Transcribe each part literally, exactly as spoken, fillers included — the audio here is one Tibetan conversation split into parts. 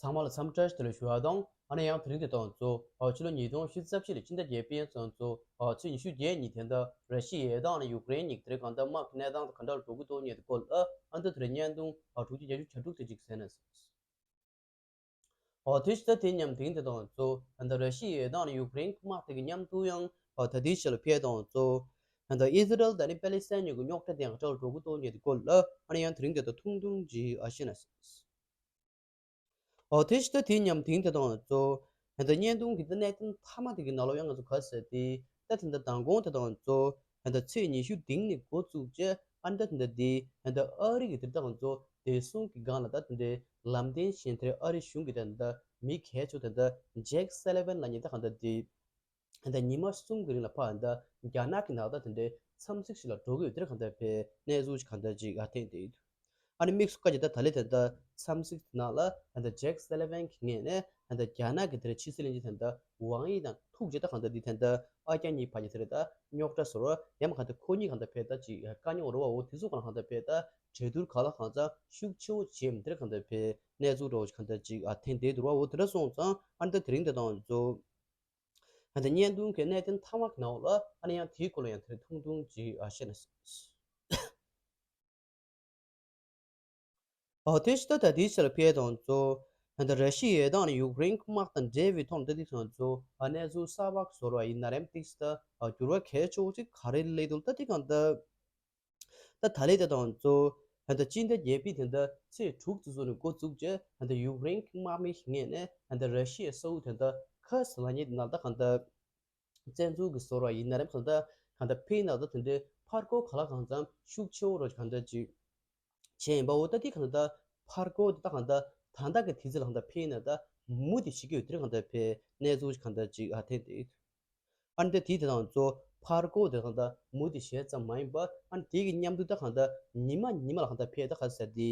ཚང་མ་ལ་འཚམས་འདྲི་བཀྲ་ཤིས་བདེ་ལེགས་ཞུ་བ་དང་། ཨ་ནི་ཡང་དེ་རིང་དེ་དང་གཙོ་ཕྱི་ལོ་ཉིས་སྟོང་ཉི་ཤུ་རྩ་བཞི་ལོའི་ཕྱི་ཟླ་བརྒྱད་པའི་ཚུན་ཚོད་ཚེས་ཉི་ཤུ་བརྒྱད་ཉིན་དེ་འདྲ་ར་ཤི་ཡའི་དང་ཡུཀ་རེན་གཉིས་དེ་རིང་གང་ལྟར་དམག་གི་གནས་སྟངས་དང་ག་འདྲ་འགྲོ་གི་འདུག་ཉེ་དུ་སྐོར་ལ་ཨ་འདི་དེ་རིང་བརྙན་ཐུང་དྲུག་ཅུ་བརྒྱད་ཅུ་གྱ་དྲུག་དེ་ཅིག་གསན་ན། ཨོ་དེ་ཕྱི་ཟླ་དེ་མཉམ་དེང་དེ་དང་གཙོ་ད་ར་ཤི་ཡའི་དང་ཡུཀ་རེན་དམག་དེ་གི་མཉམ་དུ་ཡང་ཨོ་ད་དེའི་ཕྱི་ལ་ཕེབས་དང་གཙོ་ད་ཨི་ཟི་རལ་དང་ནི་པེ་ལི་སི་ཐན་གཉིས་ཀྱི་རྙོག་དྲ་དེ་ཡང་ག་འདྲ་འགྲོ་གི་འདུག་ཉེ་དུ་སྐོར་ལ་ཨ་ནི་ཡང་དེ་རིང་དེ་དང་ཐུང་ཐུང་ཅིག་ཨ་ཤེས་ན། ཨོ་དེ་ཕྱི་ཟླ་དེ་མཉམ་དེང་དེ་དང་གཙོ་ད་བརྙན་ཐུང་གི་ད་གནད་དོན་མཐའ་མ་དེ་གི་ནང་ལོགས་ཡང་ང་ཚོ་ག་ཟེར་ཏེ་ད་དེ་འདྲ་མདང་དགོང་དེ་དང་གཙོ་ད་ཚེས་ཉི་ཤུ་དེང་ནས་འགོ་བཙུགས་རྗེས་ཨ་ནི་ད་དེ་འདྲ་དེ་ད་ཨ་རི་གི་དེ་དང་གཙོ་བདེ་སྲུང་གི་སྒང་ལ་ད་དེ་འདྲའི་ལམ་སྟོན་བྱས་དེ་ཨ་རི་གཞུང་གི་ད་དེ་འདྲ་མི་གལ་ཆེ་ད་དེ་འདྲ་ཇེག་སེ་ལི་ཝན་ལབ་མཁན་ད་གང་ད་དེ་ད་དེ་ཉི་མ་གསུམ་གི་རིང་ལ་ཕར་ད་རྒྱ་ནག་གི་ནང་ད་དེ་འདྲའི་འཚམས་གཟིགས་ཤིག་ལ་འགྲོ་གི་ཡོད་དེ་གང་ད་ཕེབས་གནས་ཚུལ་ཞིག་གང་ད་ཅིག་ཨ་ཐེངས་དེ་ཡོད། ཨ་ནི་དམིགས་སུ་བཀར་གྱི་ད་ད་ལེ་དེ་ད་འཚམས་གཟིགས་ནང་ལ་ད་ད་ཇེག་སེ་ལི་ཝན་གྱི་ངོས་ནས་ད་ད་རྒྱ་ནག་གི་དེ་རེད་ཕྱི་སྲིད་བློན་ཆེན་ད་ད་ཝང་ཡི་དང་ཐུག་རྗེས་ད་གང་ད་འདི་ད་ད་ཨ་རྒྱ་གཉིས་བར་གྱི་དེ་རེད་ད་རྙོག་དྲ་བཟོ་རོགས་ཡང་མ་གང་ད་ཁོ་གཉིས་གང་ད་ཕེབས་ད་ཅིག་དཀའ་རྙོག་རོ་བ་འོ་དེ་ཚོ་གང་ལ་གང་ད་ཕེབས་ད་གྲོས་བསྡུར་གང་ལ་གང་ཚང་ཤུགས་ཆེ་བོ་བྱེད་མི་དེ་རེད་གང་ད་ཕེབས་གནས་ཚུལ་རོ་གང་ད་ཅིག་ཨ་ཐེངས་དེ་དུར་བ་འོ་དེ་འདྲ་སོང་ཙང་ཨ་ནི་ད་དེ་རིང་དེ་དང་ཚོ་ད་ད་བརྙན་ཐུང་གི་གནད་དོན་མཐའ་མ་གི་ནང་ལ་ཨ་ནི་ཡང་དེའི་སྐོར་ལ་ཡང་དེ་རིང་ཐུང་ཐུང་ཅིག་ཨ་བཤད་ན། ཨོ་དེ་ཕྱི་ད་ད་དེའི་ཕྱིར་ཕེབས་དང་གཙོ་ད་ད་ར་ཤི་ཡའི་དང་ཡུཀ་རེན་དམག་དང་འབྲེལ་བའི་ཐོག་ད་དེ་དང་གཙོ་ཨ་གནས་ཚུལ་གསར་པ་བཟོ་ར་ཡིན་ན་རེམ་ཏིག་སི་ད་ཨ་འགྱུར་བ་གལ་ཆེ་བོ་ཅིག་ག་རེ་སླེབས་འདུག་ད་དེ་གང་ད་ད་ད་ལེ་ད་དང་གཙོ་ད་ད་སྤྱི་ཟླ་བརྒྱད་པའི་དེ་ད་ཚེས་དྲུག་ཙམ་ནས་འགོ་བཙུགས་རྗེས་ད་ད་ཡུཀ་རེན་དམག་མི་ཞིག་ངོས་ནས་ད་ད་ར་ཤི་ཡའི་ས་ཁུལ་དེ་ད་ཁ་སི་ལ་ཉེ་དེ་ནང་ད་གང་ད། བཙན་འཛུལ་གྱི་བཟོ་འདྲ་ཡིན་ན་རེད་གང་ལྟར་གང་ལྟར་ཕེ་ན་ད་དེ་འདྲའི་ཕར་རྒོལ་ག་ལ་གང་འཚམ་ཤུགས་ཆེ་བོ་རོ་གང་ལྟར་ཅིག་བྱས་ཡིན་པ་འོ་ད་དེ་གང་ལྟར་ཕར་རྒོལ་དེ་ད་གང་ལྟར་ད་ལྟ་གི་དུས་ཚོད་ལ་གང་ལྟར་ཕེ་ན་ད་མུ་མཐུད་བྱེད་ཀྱི་ཡོད་དེ་རེད་གང་ལྟར་ཕེ་གནས་ཚུལ་གང་ལྟར་ཅིག་ཨ་ཐེན་དེ་ཨ་ནི་ད་དེ་དེ་དང་གཙོ་ཕར་རྒོལ་དེ་གང་ལྟར་མུ་མཐུད་བྱས་ཙམ་མ་ཡིན་པ་ཨ་ནི་དེ་གི་མཉམ་དུ་ད་གང་ལྟར་ཉི་མ་ཉི་མ་ལ་གང་ལྟར་ཕེ་ད་ག་ཟེར་དེ།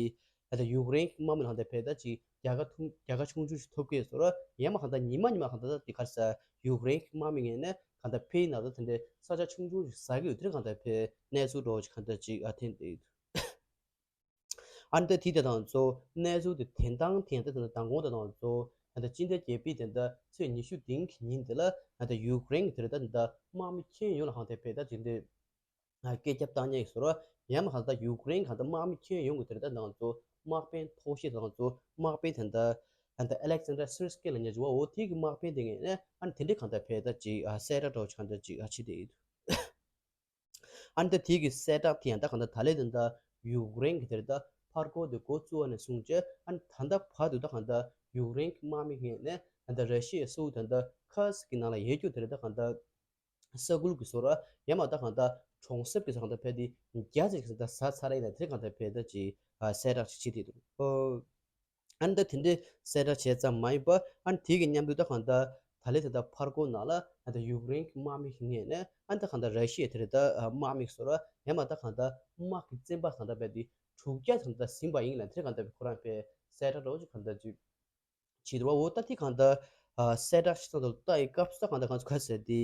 ད་ལྟ་ཡུཀ་རེན་གྱི་དམག་མི་ལ་གང་ལྟར་ཕེ་ད་ཅིག་རྒྱལ་ཁ་ཐུང་རྒྱལ་ཁ་ཆུང་ཆུང་ཞིག་ཐོབ་ཀྱི་ཡོད་ཟེར་རོ། ཡང་མ་གང་ལྟར་ཉི་མ་ཉི་མ་ལ་གང་ལྟར་ད་དེ་ག་རེ་ཟེར་ཡུཀ་རེན་གྱི་དམག་མི་ངོས་ནས་གང་ལྟར་ཕེ་ཡིན་ན་ད་དེ་འདྲའི་ས་ཆ་ཆུང་ཆུང་ཞིག་ཟ་གི་ཡོད་དེ་གང་ལྟར་ཕེ་གནས་ཚུལ་འདྲ་བོ་ཞིག་གང་ལྟར་ཅིག་ཨ་ཐེན་དེ་ཡོད། ཨ་ནི་ད་དེ་དེ་དང་གཙོ་གནས་ཚུལ་དེ་དེ་དང་དེ་ཡང་ད་དེ་ད་མདང་དགོང་དེ་དང་གཙོ་ད་ལྟ་སྤྱི་ཟླ་བརྒྱད་པའི་དེ་ད་ཚེས་ཉི་ཤུ་དེང་གི་ཉིན་དེ་ལ་ད་ལྟ་ཡུཀ་རེན་གྱི་དེ་རེད་ད་དེ་ད་དམག་མི་ཁྱོན་ཡོངས་ལ་གང་ལྟར་ཕེ་ད་དེ་འདྲའི། སྐད་རྒྱབ་བཏང་ཉེན་ཟེར་རོ། ཡང་མ་གང་ལྟར་ཡུཀ་རེན་གང་ལྟར་དམག་མི་ཁྱོན་ཡོངས་ཀྱི་དེ་ལྟར་ནང་ཚོ་དམག་དཔོན་མཐོ་ཤོས་དང་ཚོ་དམག་དཔོན་དེ་འདྲ་ཨ་ནི་ད་ཨ་ལེག་སན་ཌར་སི་རི་སི་ཀི་ལ་ཉེ་ཇུ་བ་འོ་དེ་གི་དམག་དཔོན་དེ་ངས་ནས་ཨ་ནི་དེ་འདྲའི་གང་ལྟར་ཕེ་ད་ཅིག་ཨ་གསལ་བསྒྲགས་འདྲ་བོ་ཅིག་གང་ལྟར་ཅིག་ཨ་བྱེད་དེ་ཡོད། ཨ་ནི་ད་དེ་གི་གསལ་བསྒྲགས་དེ་ཡང་ད་གང་ལྟར་ད་ལས་དེ་འདྲ་ཡུཀ་རེན་གི་དེ་ལྟར་ཕར་རྒོལ་དེ་འགོ་བཙུགས་པ་ནས་བཟུང་བྱས་ཨ་ནི་ད་ལྟ་བར་དུ་ད་གང་ལྟར་ཡུཀ་རེན་གི་དམག་མི་ངོས་ནས་ཨ་ནི་ད་ར་ཤི་ཡའི་ས་ཁུལ་དེ་འདྲ་ཁ་སི་གི་ནང་ལ་ཡོད་རྒྱུ་དེ་ལྟར་ད་གང་ལྟར། ས་ཁུལ་གྱི་བཟོ་འདྲ་ཡང་མ་ད་གང་ལྟར་གྲོང་གསེབ་ཀྱི་ས་གང་ལྟར་ཕལ་ཏེ་རྒྱ་ཆེ་ཞིག་ད་ཟ་ཚར་ཡིན་ན་དེ་གང་ལྟར་ཕལ་ད་ཅིག་གསལ་བསྒྲགས་ཅིག་བྱེད་དེ་འདུག་ཨ་ནི་ད་དེ་འདྲའི་གསལ་བསྒྲགས་བྱས་ཙམ་མ་ཡིན་པ་ཨ་ནི་དེ་གི་མཉམ་དུ་ད་གང་ལྟར་ད་ལས་ད་ལྟ་ཕར་རྒོལ་ནང་ལ་ད་ལྟ་ཡུཀ་རེན་གྱི་དམག་མི་ཞིག་ངོས་ནས་ཨ་ནི་ད་གང་ལྟར་ར་ཤི་ཡའི་དེ་རེད་ད་དམག་མི་བཟོ་འདྲ་ཡང་མ་ད་གང་ལྟར་དམག་གི་བཙོན་པ་གང་ལྟར་ཕལ་ཏེ་དྲུག་བརྒྱ་གང་ལྟར་ཟིན་པ་ཡིན་ལ་དེ་གང་ལྟར་ཁོ་རང་ཕལ་གསལ་བསྒྲགས་འདྲ་བོ་ཅིག་གང་ལྟར་ཅིག་བྱེད་འདུག་བ། འོ་ད་དེ་གང་ལྟར་གསལ་བསྒྲགས་ཤིག་ཚང་དུ་ལྟ་ཡི་སྐབས་སུ་གང་ལྟར་གང་ཚོད་ག་ཟེར་ཏེ།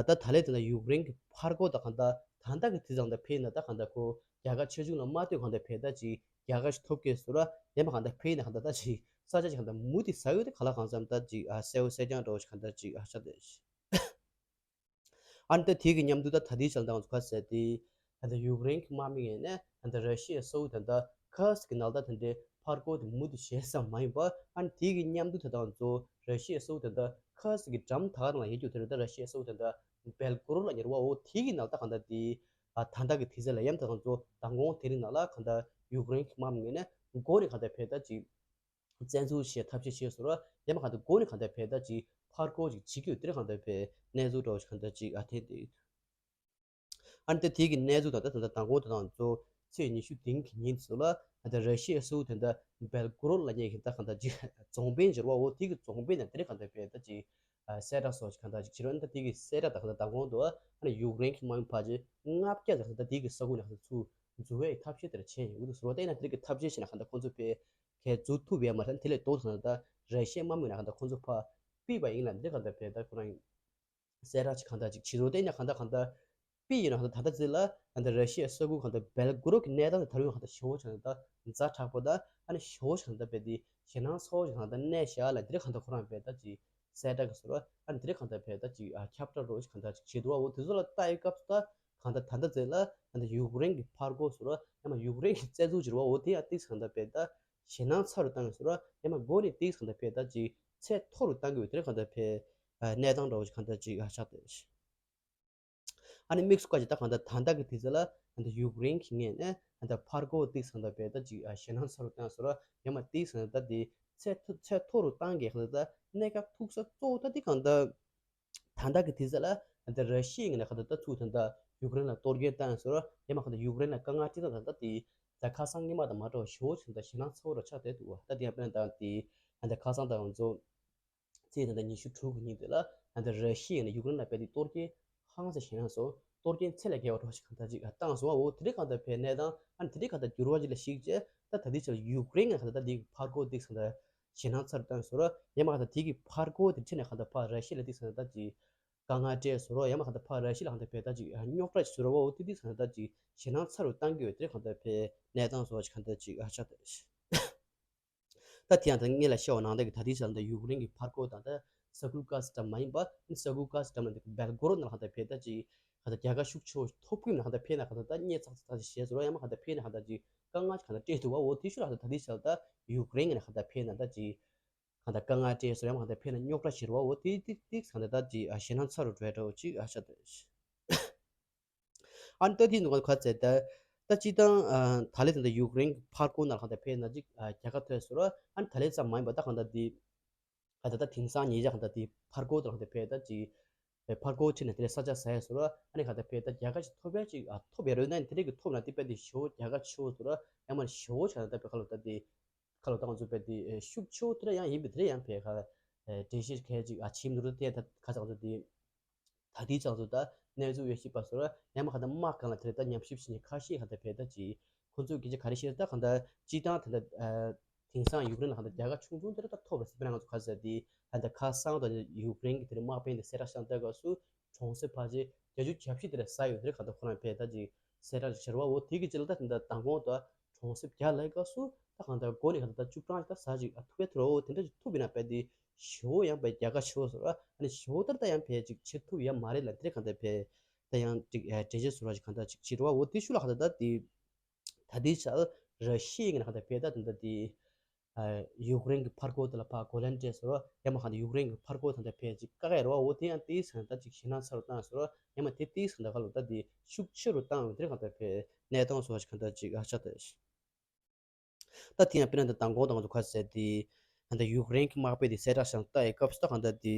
ད་ད་ལས་དེ་ལ་ཡུཀ་རེན་གྱི་ཕར་རྒོལ་དང་གང་ལྟར་ད་ལྟ་གི་དུས་ཚང་དུ་ཕེབས་ན་ད་གང་ལྟར་ཁོ་རྒྱལ་ཁ་ཆེ་ཆུང་ལ་མ་ལྟོས་གང་ལྟར་ཕེབས་ད་ཅིག་རྒྱལ་ཁ་ཞིག་ཐོབ་ཀྱི་བཟོ་འདྲ་ཡང་མ་གང་ལྟར་ཕེབས་ན་གང་ལྟར་ད་ཅིག་ས་ཆ་ཅིག་གང་ལྟར་མུ་མཐུད་ཟ་ཡོད་དེ་ག་ལ་གང་འཚམ་ད་ཅིག་གསལ་བོ་གསལ་རྐྱང་འདྲ་བོ་ཞིག་གང་ལྟར་ཅིག་ཨ་ཤ་དེ། ཨ་ནི་ད་དེ་གི་མཉམ་དུ་ད་ད་ལྟའི་ཆར་ད་ང་ཚོ་ག་ཟེར་ཏེ། ད་ལྟ་ཡུཀ་རེན་གྱི་དམག་མི་ངོས་ནས་ད་ལྟ་ར་ཤི་ཡའི་ས་ཁུལ་ད་ལྟ་ཁ་སི་གི་ནང་ལ་ད་དེ་འདྲའི་ཕར་རྒོལ་དེ་མུ་མཐུད་བྱེད་ས་མ་ཡིན་པ། ཨ་ནི་དེ་གི་མཉམ་དུ་ད་ལྟ་ང་ཚོ་ར་ཤི་ཡའི་ས་ཁུལ་ད་ལྟ་ཁ་སི་གི་འགྲམ་ད་ག་རང་ལ་ཡོད་རྒྱུ་དེ་རེད། ད་ར་ཤི་ཡའི་ས་ཁུལ་ད་ལྟ་བེལ་གོ་རོད་ལ་ཉེ་བ་འོ་དེ་གི་ནང་ལ་ད་གང་ལྟར་དེ་ད་ལྟ་གི་དུས་ཚོད་ལ་ཡང་ད་ང་ཚོ་མདང་དགོང་དེ་རིང་ནང་ལ་གང་ལྟར་ཡུཀ་རེན་གྱི་དམག་མི་ངོས་ནས་མགོ་ནས་གང་ལྟར་ཕེབས་ད་ཅིག་བཙན་འཛུལ་བྱེད་ཐབས་ཤེས་བྱས་སོང་ར། ཡང་མ་གང་ལྟར་མགོ་ནས་གང་ལྟར་ཕེབས་ད་ཅིག་ཕར་རྒོལ་ཅིག་བྱེད་ཀྱི་ཡོད་དེ་རེད། གང་ལྟར་ཕེབས་གནས་ཚུལ་འདྲ་བོ་ཞིག་གང་ལྟར་ཅིག་ཨ་ཐེན་དེ་ཡོད། ཨ་ནི་ད་དེ་གི་གནས་ཚུལ་དང་ད་ད་ལྟ་མདང་དགོང་དེ་དང་གཙོ་ཚེས་ཉི་ཤུ་དེང་གི་ཉིན་དེ་ཚོ་ལ་ད་ལྟ་ར་ཤི་ཡའི་ས་ཁུལ་དེ་འདྲ་བེལ་གོ་རོད་ལབ་མཁན་གྱི་ད་གང་ལྟར་ཅིག་རྫོང་དཔོན་ཟེར་བ་འོ་དེ་གི་རྫོང་དཔོན་དང་དེ་རེད། གང་ལྟར་ཕེབས་ད་ཅིག་གསལ་བསྒྲགས་སོགས་ཤིག་གང་ལྟར་ཅིག་བྱེད་རོགས། ཨ་ནི་ད་དེ་གི་གསལ་བསྒྲགས་དང་གང་ལྟར་མདང་དགོང་དུ་ཨ་ནི་ཡུཀ་རེན་གྱི་དམག་མི་ཕལ་ཆེར་ལྔ་བརྒྱ་ཙམ་ད་དེ་གི་ས་ཁུལ་ནང་ཚུར་འཛུལ་བའི་ཐབས་ཤེས་དེ་འདྲ་བྱས་ཡོང་གི་འདུག་ཟེར་བ། དེ་ཡིན་ན་དེ་གི་ཐབས་ཤེས་བྱས་ན་གང་ལྟར་ཁོང་ཚོ་ཕལ་གལ་འཛུལ་ཐུབ་ཡོད་མ་རེད། དེ་ལས་ལྡོག་ཙམ་ད་ར་ཤི་ཡའི་དམག་མི་ནང་གང་ལྟར་ཁོང་ཚོ་ཕར་ཕུད་པ་ཡིན་ལ་འདི་གང་ལྟར་ཕེབས་ད་ཁོ་རང་གསལ་བསྒྲགས་ཅིག་གང་ལྟར་ཅིག་བྱེད་རོགས། དེ་ཡིན་ན་གང་ལྟར་གང་ལྟར་ པི་ཡིན་ན་ད་ད་ལྟ་ཟེར་ལ་ད་ལྟ་ར་ཤི་ཡའི་ས་ཁུལ་གང་ལྟར་སྦེལ་གོ་རོད་ཀྱི་གནས་སྟངས་དེ་ད་རུང་གང་ལྟར་ཞེ་པོ་ཅིག་ད་ཛ་དྲག་པོ་དང་ཨ་ནི་ཞེ་པོ་ཅིག་ད་དཔེ་དེ་ཞེད་སྣང་ཚ་པོ་ཅིག་གང་ལྟར་གནས་བཞག་ལ་འདི་རེད། གང་ལྟར་ཁོ་རང་དཔེ་ད་ཅིག་གསལ་བསྒྲགས་ཀྱི་ཟེར་བ་ཨ་ནི་འདི་རེད། གང་ལྟར་དཔེ་ད་ཅིག་ཁྱབ་བསྒྲགས་རོགས་ཅིག་གང་ལྟར་ཅིག་བྱེད་འདུག་བ། འོ་དེ་ཚོ་ལ་ལྟ་ཡི་སྐབས་སུ་ད་གང་ལྟར་ད་ལྟ་ཟེར་ལ་ད་ལྟ་ཡུཀ་རེན་གྱི་ཕར་རྒོལ་ཟེར་བ་ཡང་མ་ཡུཀ་རེན་གྱི་རྩ་འཛུགས་ཅིག་རེད་བ། འོ་དེ་ཡང་ཏིག་གང་ལྟར་དཔེ་ད་ཞེད་སྣང་ཚ་རུ་བཏང་གི་ཟེར་བ་ཡང་མ་འགོ་ནས་ཏིག་གང་ལྟར་དཔེ་ད་ཅིག་ཚད་མཐོ་རུ་བཏང་གི་ཡོད། དེ་རེད། གང་ལྟར་དཔེ་གནས་སྟངས་འདྲ་བོ་ཅིག་གང་ལྟར་ཅིག་ཆགས་བསྡད། ཨ་ནི་དམིགས་སུ་བཀར་གྱི་ད་གང་ལྟར་ད་ལྟ་གི་དུས་ཚོད་ལ་ད་ལྟ་ཡུཀ་རེན་གྱི་ངོས་ནས་ད་ལྟ་ཕར་རྒོལ་ཏིག་ཟེར་ད་དཔེ་ད་ཅིག་ཞེད་སྣང་ཚ་རུ་བཏང་ཟེར་ར་ཡང་མ་ཏིག་ཟེར་ད་དེ་ཚད་མཐོ་ཚད་མཐོ་རུ་བཏང་གི་ད་ལྟ་གནད་འགག་ཐུག་ས་གཙོ་བོ་ད་དེ་གང་ལྟར་ད་ལྟ་གི་དུས་ཚོད་ལ་ད་ལྟ་ར་ཤི་ཡའི་ངོས་ནས་གང་ལྟར་ད་ཚུར་ད་ལྟ་ཡུཀ་རེན་ལ་གཏོར་སྐྱོན་བཏང་ཟེར་ར་ཡང་མ་གང་ལྟར་ཡུཀ་རེན་ལ་དཀའ་ངལ་སྤྲད་ད་ད་ལྟ་དེ་ད་ཁ་སང་སྔོན་མ་དང་མ་འདྲ་བ་ཞེ་པོ་ཅིག་ད་ལྟ་ཞེད་སྣང་ཚ་པོ་རུ་ཆགས་བསྡད་འདུག་བ། ད་དེ་ཡང་དཔེར་ན་ད་དེ་ད་ལྟ་ཁ་སང་དང་ང་ཚོ་ཚེས་ད་ལྟ་ཉི་ཤུ་དྲུག་གི་ཉིན་དེ་ལ་ད་ལྟ་ར་ཤི་ཡ་ནས་ཡུཀ་རེན་ལ་རྦད་དེ་གཏོར་སྐྱོན་ཧང་སང་བྱེད་ན་སོང་། གཏོར་སྐྱོན་ཚད་ལས་བརྒལ་བ་འདྲ་ཞིག་གང་ལྟར་ཅིག་བཏང་སོང་བ། འོ་དེ་རིང་གང་ལྟར་དཔེ་གནས་སྟངས་ཨ་ནི་དེ་རིང་གང་ལྟར་འགྱུར་བ་ཅིག་ལ་གཞིགས་རྗེས་ད་ད་ལྟའི་ཆར་ཡུཀ་རེན་གྱི་གང་ལྟར་ད་དེ་གི་ཕར་རྒོལ་དེ་གང་ལྟར་ཞེད་སྣང་ཚ་རུ་བཏང་སོང་ར་ཡང་མ་གང་ལྟར་དེ་གི་ཕར་རྒོལ་དེ་འཕྲད་ནས་གང་ལྟར་ཕར་ར་ཤི་ཡ་ལ་དེ་གང་ལྟར་ད་ཅིག་དཀའ་ངལ་སྤྲད་སོང་ར་ཡང་མ་གང་ལྟར་ཕར་ར་ཤི་ཡ་ལ་གང་ལྟར་དཔེ་ད་ཅིག་རྙོག་དྲ་ཞིག་བཟོས་ར་བ། འོ་དེ་དེ་གང་ལྟར་ད་ཅིག་ཞེད་སྣང་ཚ་རུ་བཏང་གི་ཡོད། དེ་རིང་གང་ལྟར་དཔེ་གནས་སྟངས་བཟོ་བ་ཅིག་གང་ལྟར་ཅིག་ཨ་ཆགས་ད། ད་དེ་ཡང་ད་སྔོན་ལ་བཤད་པ་ནང་བཞིན་གྱི་ད་ལྟའི་ཆར་ད་ཡུཀ་རེན་གྱི་ཕར་རྒོལ་དང་ད་ས་ཁུལ་ཁ་ཤས་ཙམ་མ་ཡིན་པ་ས་ཁུལ་ཁ་ཤས་ཙམ་ལ་འདི་སྦེལ་གོ་རོད་ནང་ལ་ད་དཔེ་ད་ཅིག་ག་ད་རྒྱལ་ཁ་ཤུགས་ཆེ་བོ་ཐོབ་གི་ཡོད་ན་ག་ད་ཕེབས་ན་ག་ད་ད་གནས་ཚགས་ཚགས་ཅིག་བྱས་ཟེར་བ་ཡང་མ་ག་ད་ཕེབས་ན་ག་ད་ཅིག་དཀའ་ངལ་ཅིག་ག་ད་སྤྲད་འདུག་བ། འོ་དེ་ཤུལ་ལ་ད་ད་ལྟའི་ཆར་ད་ཡུཀ་རེན་གྱི་ནང་ག་ད་ཕེབས་ན་ད་ཅིག་ག་ད་དཀའ་ངལ་སྤྲད་ཟེར་ཡང་མ་ག་ད་ཕེབས་ན་རྙོག་དྲ་ཞིག་རེད་བ། འོ་དེ་དེ་དེ་ག་ད་ད་ཅིག་ཞེད་སྣང་ཚ་རུ་འགྲོ་ཡ་འདྲ་བོ་ཅིག་ཨ་ཆགས་ད། ཨ་ནི་ད་དེའི་ནང་ག་ཚད་ད་ད་སྤྱིར་བཏང་ཨ་ད་ལན་དེ་འདྲ་ཡུཀ་རེན་གྱི་ཕར་རྒོལ་ནང་གང་ལྟར་ཕེབས་ན་ཅིག་ཨ་རྒྱལ་ཁ་ཐོབ་སོང་ར། ཨ་ནི་ད་ལན་ཙམ་མ་ཡིན་པ་ད་གང་ལྟར་དེ་ག་ད་ད་དེང་སང་ཉེ་ཆར་གང་ལྟར་དེ་ཕར་རྒོལ་དེ་གང་ལྟར་ཕེབས་ད་ཅིག་ཨེ་ཕར་རྒོལ་ཁྲིད་ནས་དེ་ལས་ས་ཆ་ཟ་ཡ་སོང་ར། ཨ་ནི་གང་ལྟར་ཕེབས་ད་རྒྱལ་ཁ་ཅིག་ཐོབ་ཡ་ཅིག་ཨ་ཐོབ་ཡ་རེད་ན་དེ་འདྲ་གི་ཐོབ་ན་དེ་དཔེ་དེ་ཞེ་པོ་རྒྱལ་ཁ་ཆེ་བོ་སོང་ར། ཡང་མ་ཞེ་པོ་ཆགས་ན་ད་དཔེ་ཁ་ལོ་ད་དེ་ཁ་ལོ་ད་ང་ཚོ་དཔེ་དེ་ཨེ་ཤུགས་ཆེ་བོ་དེ་འདྲ་ཡང་ཡིན་པའི་དེ་འདྲ་ཡང་ཕེབས་ཁ་ཨེ་འགྲེལ་བཤད་གལ་ཅིག་ཨ་བྱེད་མི་འདུག་ད་དེ་ད་ཁ་ཚ་ང་ཚོ་དེ། ད་ལྟའི་ཆར་ཚོ་ད་གནས་ཚུལ་དབྱེ་ཞིབ་པ་ཚོར་ཡང་མ་གང་ལྟར་དམག་སྒང་ལ་དེར་ད་ཉམས་ཞིབ་བྱེད་མཁན་ཁ་ཤས་གང་ལྟར་ཕེབས་ད་ཅིག་ཁོང་ཚོས་སྐད་ཆ་ག་རེ་བཤད་ད་གང་ལྟར་སྤྱིར་བཏང་ད་ལྟ་དེང་སང་ཡུཀ་རེན་ལ་གང་ལྟར་རྒྱལ་ཁ་ཆུང་ཆུང་དེ་ར་ད་ཐོབ་རེད་ཟེར་བས་ན་ང་ཚོ་ག་ཟེར་དེ་ད་ལྟ་ཁ་སང་ད་ཡུཀ་རེན་གྱི་དེར་དམག་དཔོན་དེ་གསལ་བསྒྲགས་བྱས་ད་སྐབས་སུ་གྲོང་གསེབ་ཕལ་ཆེར་བརྒྱད་ཅུ་གྱ་བཞི་དེ་ར་ཟ་ཡོད་དེ་ར་གང་ལྟར་ཁོ་རང་ཕེབས་ད་ཅིག་གསལ་བསྒྲགས་ཅིག་བྱས་ར་བ། འོ་དེ་གི་རྗེས་ལ་ད་ད་ལྟ་མདང་དགོང་ད། གྲོང་གསེབ་བརྒྱ་ལྷག་སྐབས་སུ་ད་གང་ལྟར་སྒོ་ནས་གང་ལྟར་ད་བཅུ་གྲངས་ད་ཟ་ཅིག་ཨ་ཐུབ་པའི་ཐུབ་རོ་དེ་འདྲ་ཅིག་ཐུབ་པ་ཡིན་ན་དཔེ་དེ་ཞེ་པོ་ཡང་དཔེ་རྒྱལ་ཁ་ཆེ་བོ་བཟོ་ར། ཨ་ནི་ཞེ་པོ་ལྟར་ད་ཡང་དཔེ་ཅིག་བྱེད་ཐུབ་ཡ་མ་རེད་ལ་དེ་རེད། གང་ལྟར་དཔེ་ད་ཡང་ཅིག་ཨ་འགྲེལ་བཤད་བཟོ་ར་ཅིག་གང་ལྟར་ཅིག་བྱེད་རོ་བ། འོ་དེ་ཤུལ་ལ་གང་ལྟར་ད་དེ་ད་ལྟའི་ཆར་ར་ཤི་ཡིན་ན་གང་ལྟར་དཔེ་ད་དེ་འདྲ་དེ། ཨ་ཡུཀ་རེན་གྱི་ཕར་རྒོལ་དེ་ལ་ཕར་རྒོལ་ལན་སྤྲད་སོང་ར། ཡང་མ་གང་ལྟར་ཡུཀ་རེན་གྱི་ཕར་རྒོལ་དེ་འདྲ་ཕལ་ཆེར་བཀག་ཡ་རེད་བ། འོ་དེ་ཡང་དེའི་སང་ད་ཅིག་ཞེད་སྣང་ཚ་རུ་བཏང་སོང་ར། ཡང་མ་དེ་དེའི་སང་ད་ག་ལོ་ད་དེ་ཤུགས་ཆེ་རུ་བཏང་ཡོད་དེ་གང་ལྟར་ཕལ་གནས་སྟངས་སོགས་ཅིག་གང་ལྟར་ཅིག་ཨ་ཆགས་ད། ད་དེ་ཡང་དཔེར་ན་ད་མདང་དགོང་ད་ང་ཚོ་ག་ཟེར་དེ་གང་ལྟར་ཡུཀ་རེན་གྱི་དམག་དཔོན་དེ་གསལ་བསྒྲགས་ཤིག་བཏང་ཡོད་སྐབས་སུ་ད་གང་ལྟར་དེ།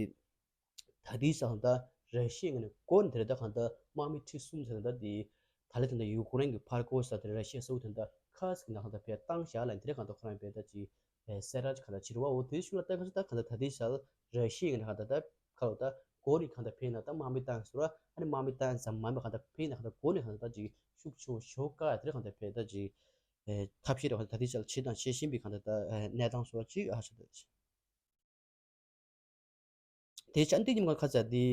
ད་ལྟའི་ཆར་ད་ར་ཤི་ཡའི་ངོས་ནས་འགོ་ནས་དེ་རེད། ད་གང་ལྟར་དམག་མི་ཁྲི་གསུམ་ཟེར་ན་ད་དེ་ད་ལན་དེ་འདྲ་ཡུཀ་རེན་གྱི་ཕར་རྒོལ་ཟེར་དེ་ར་ཤི་ཡའི་ས་ཁུལ་དེ་འདྲ་ཁ་ཟིག་ནང་གང་ལྟར་ཕར་བཏང་བཞག་ལ་དེ་རེད། གང་ལྟར་ཁོ་རང་ཕར་ད་ཅིག་གསལ་བསྒྲགས་ཅིག་གང་ལྟར་བྱེད་རོགས། འོ་དེའི་ཤུལ་ལ་ད་ག་ཚོད་ད་གང་ལྟར་ད་ལྟའི་ཆར་ར་ཤི་ཡའི་ངོས་ནས་གང་ལྟར་ད་ཁ་ལོ་ད་འགོ་ནས་གང་ལྟར་ཕར་ན་ད་དམག་མི་བཏང་ཟེར་ར། ཨ་ནི་དམག་མི་བཏང་ཙམ་མ་ཡིན་པ་གང་ལྟར་ཕར་ན་གང་ལྟར་འགོ་ནས་གང་ལྟར་ད་ཅིག་ཤུགས་ཆེ་བོ་ཞེ་པོ་བཀག་ཡ་དེ་རེད། གང་ལྟར་ཕར་ད་ཅིག་ཐབས་ཤེས་རེད། གང་ལྟར་ད་ལྟའི་ཆར་བྱེད་དང་བྱེད་བཞིན་པའི་གང་ལྟར་ད་གནས་སྟངས་སོགས་ཅིག་ཨ་ཆགས་ད་ཅིག་དེ་ཆ་འདི་ཉིན་ག་ཁ་ཚ་འདི་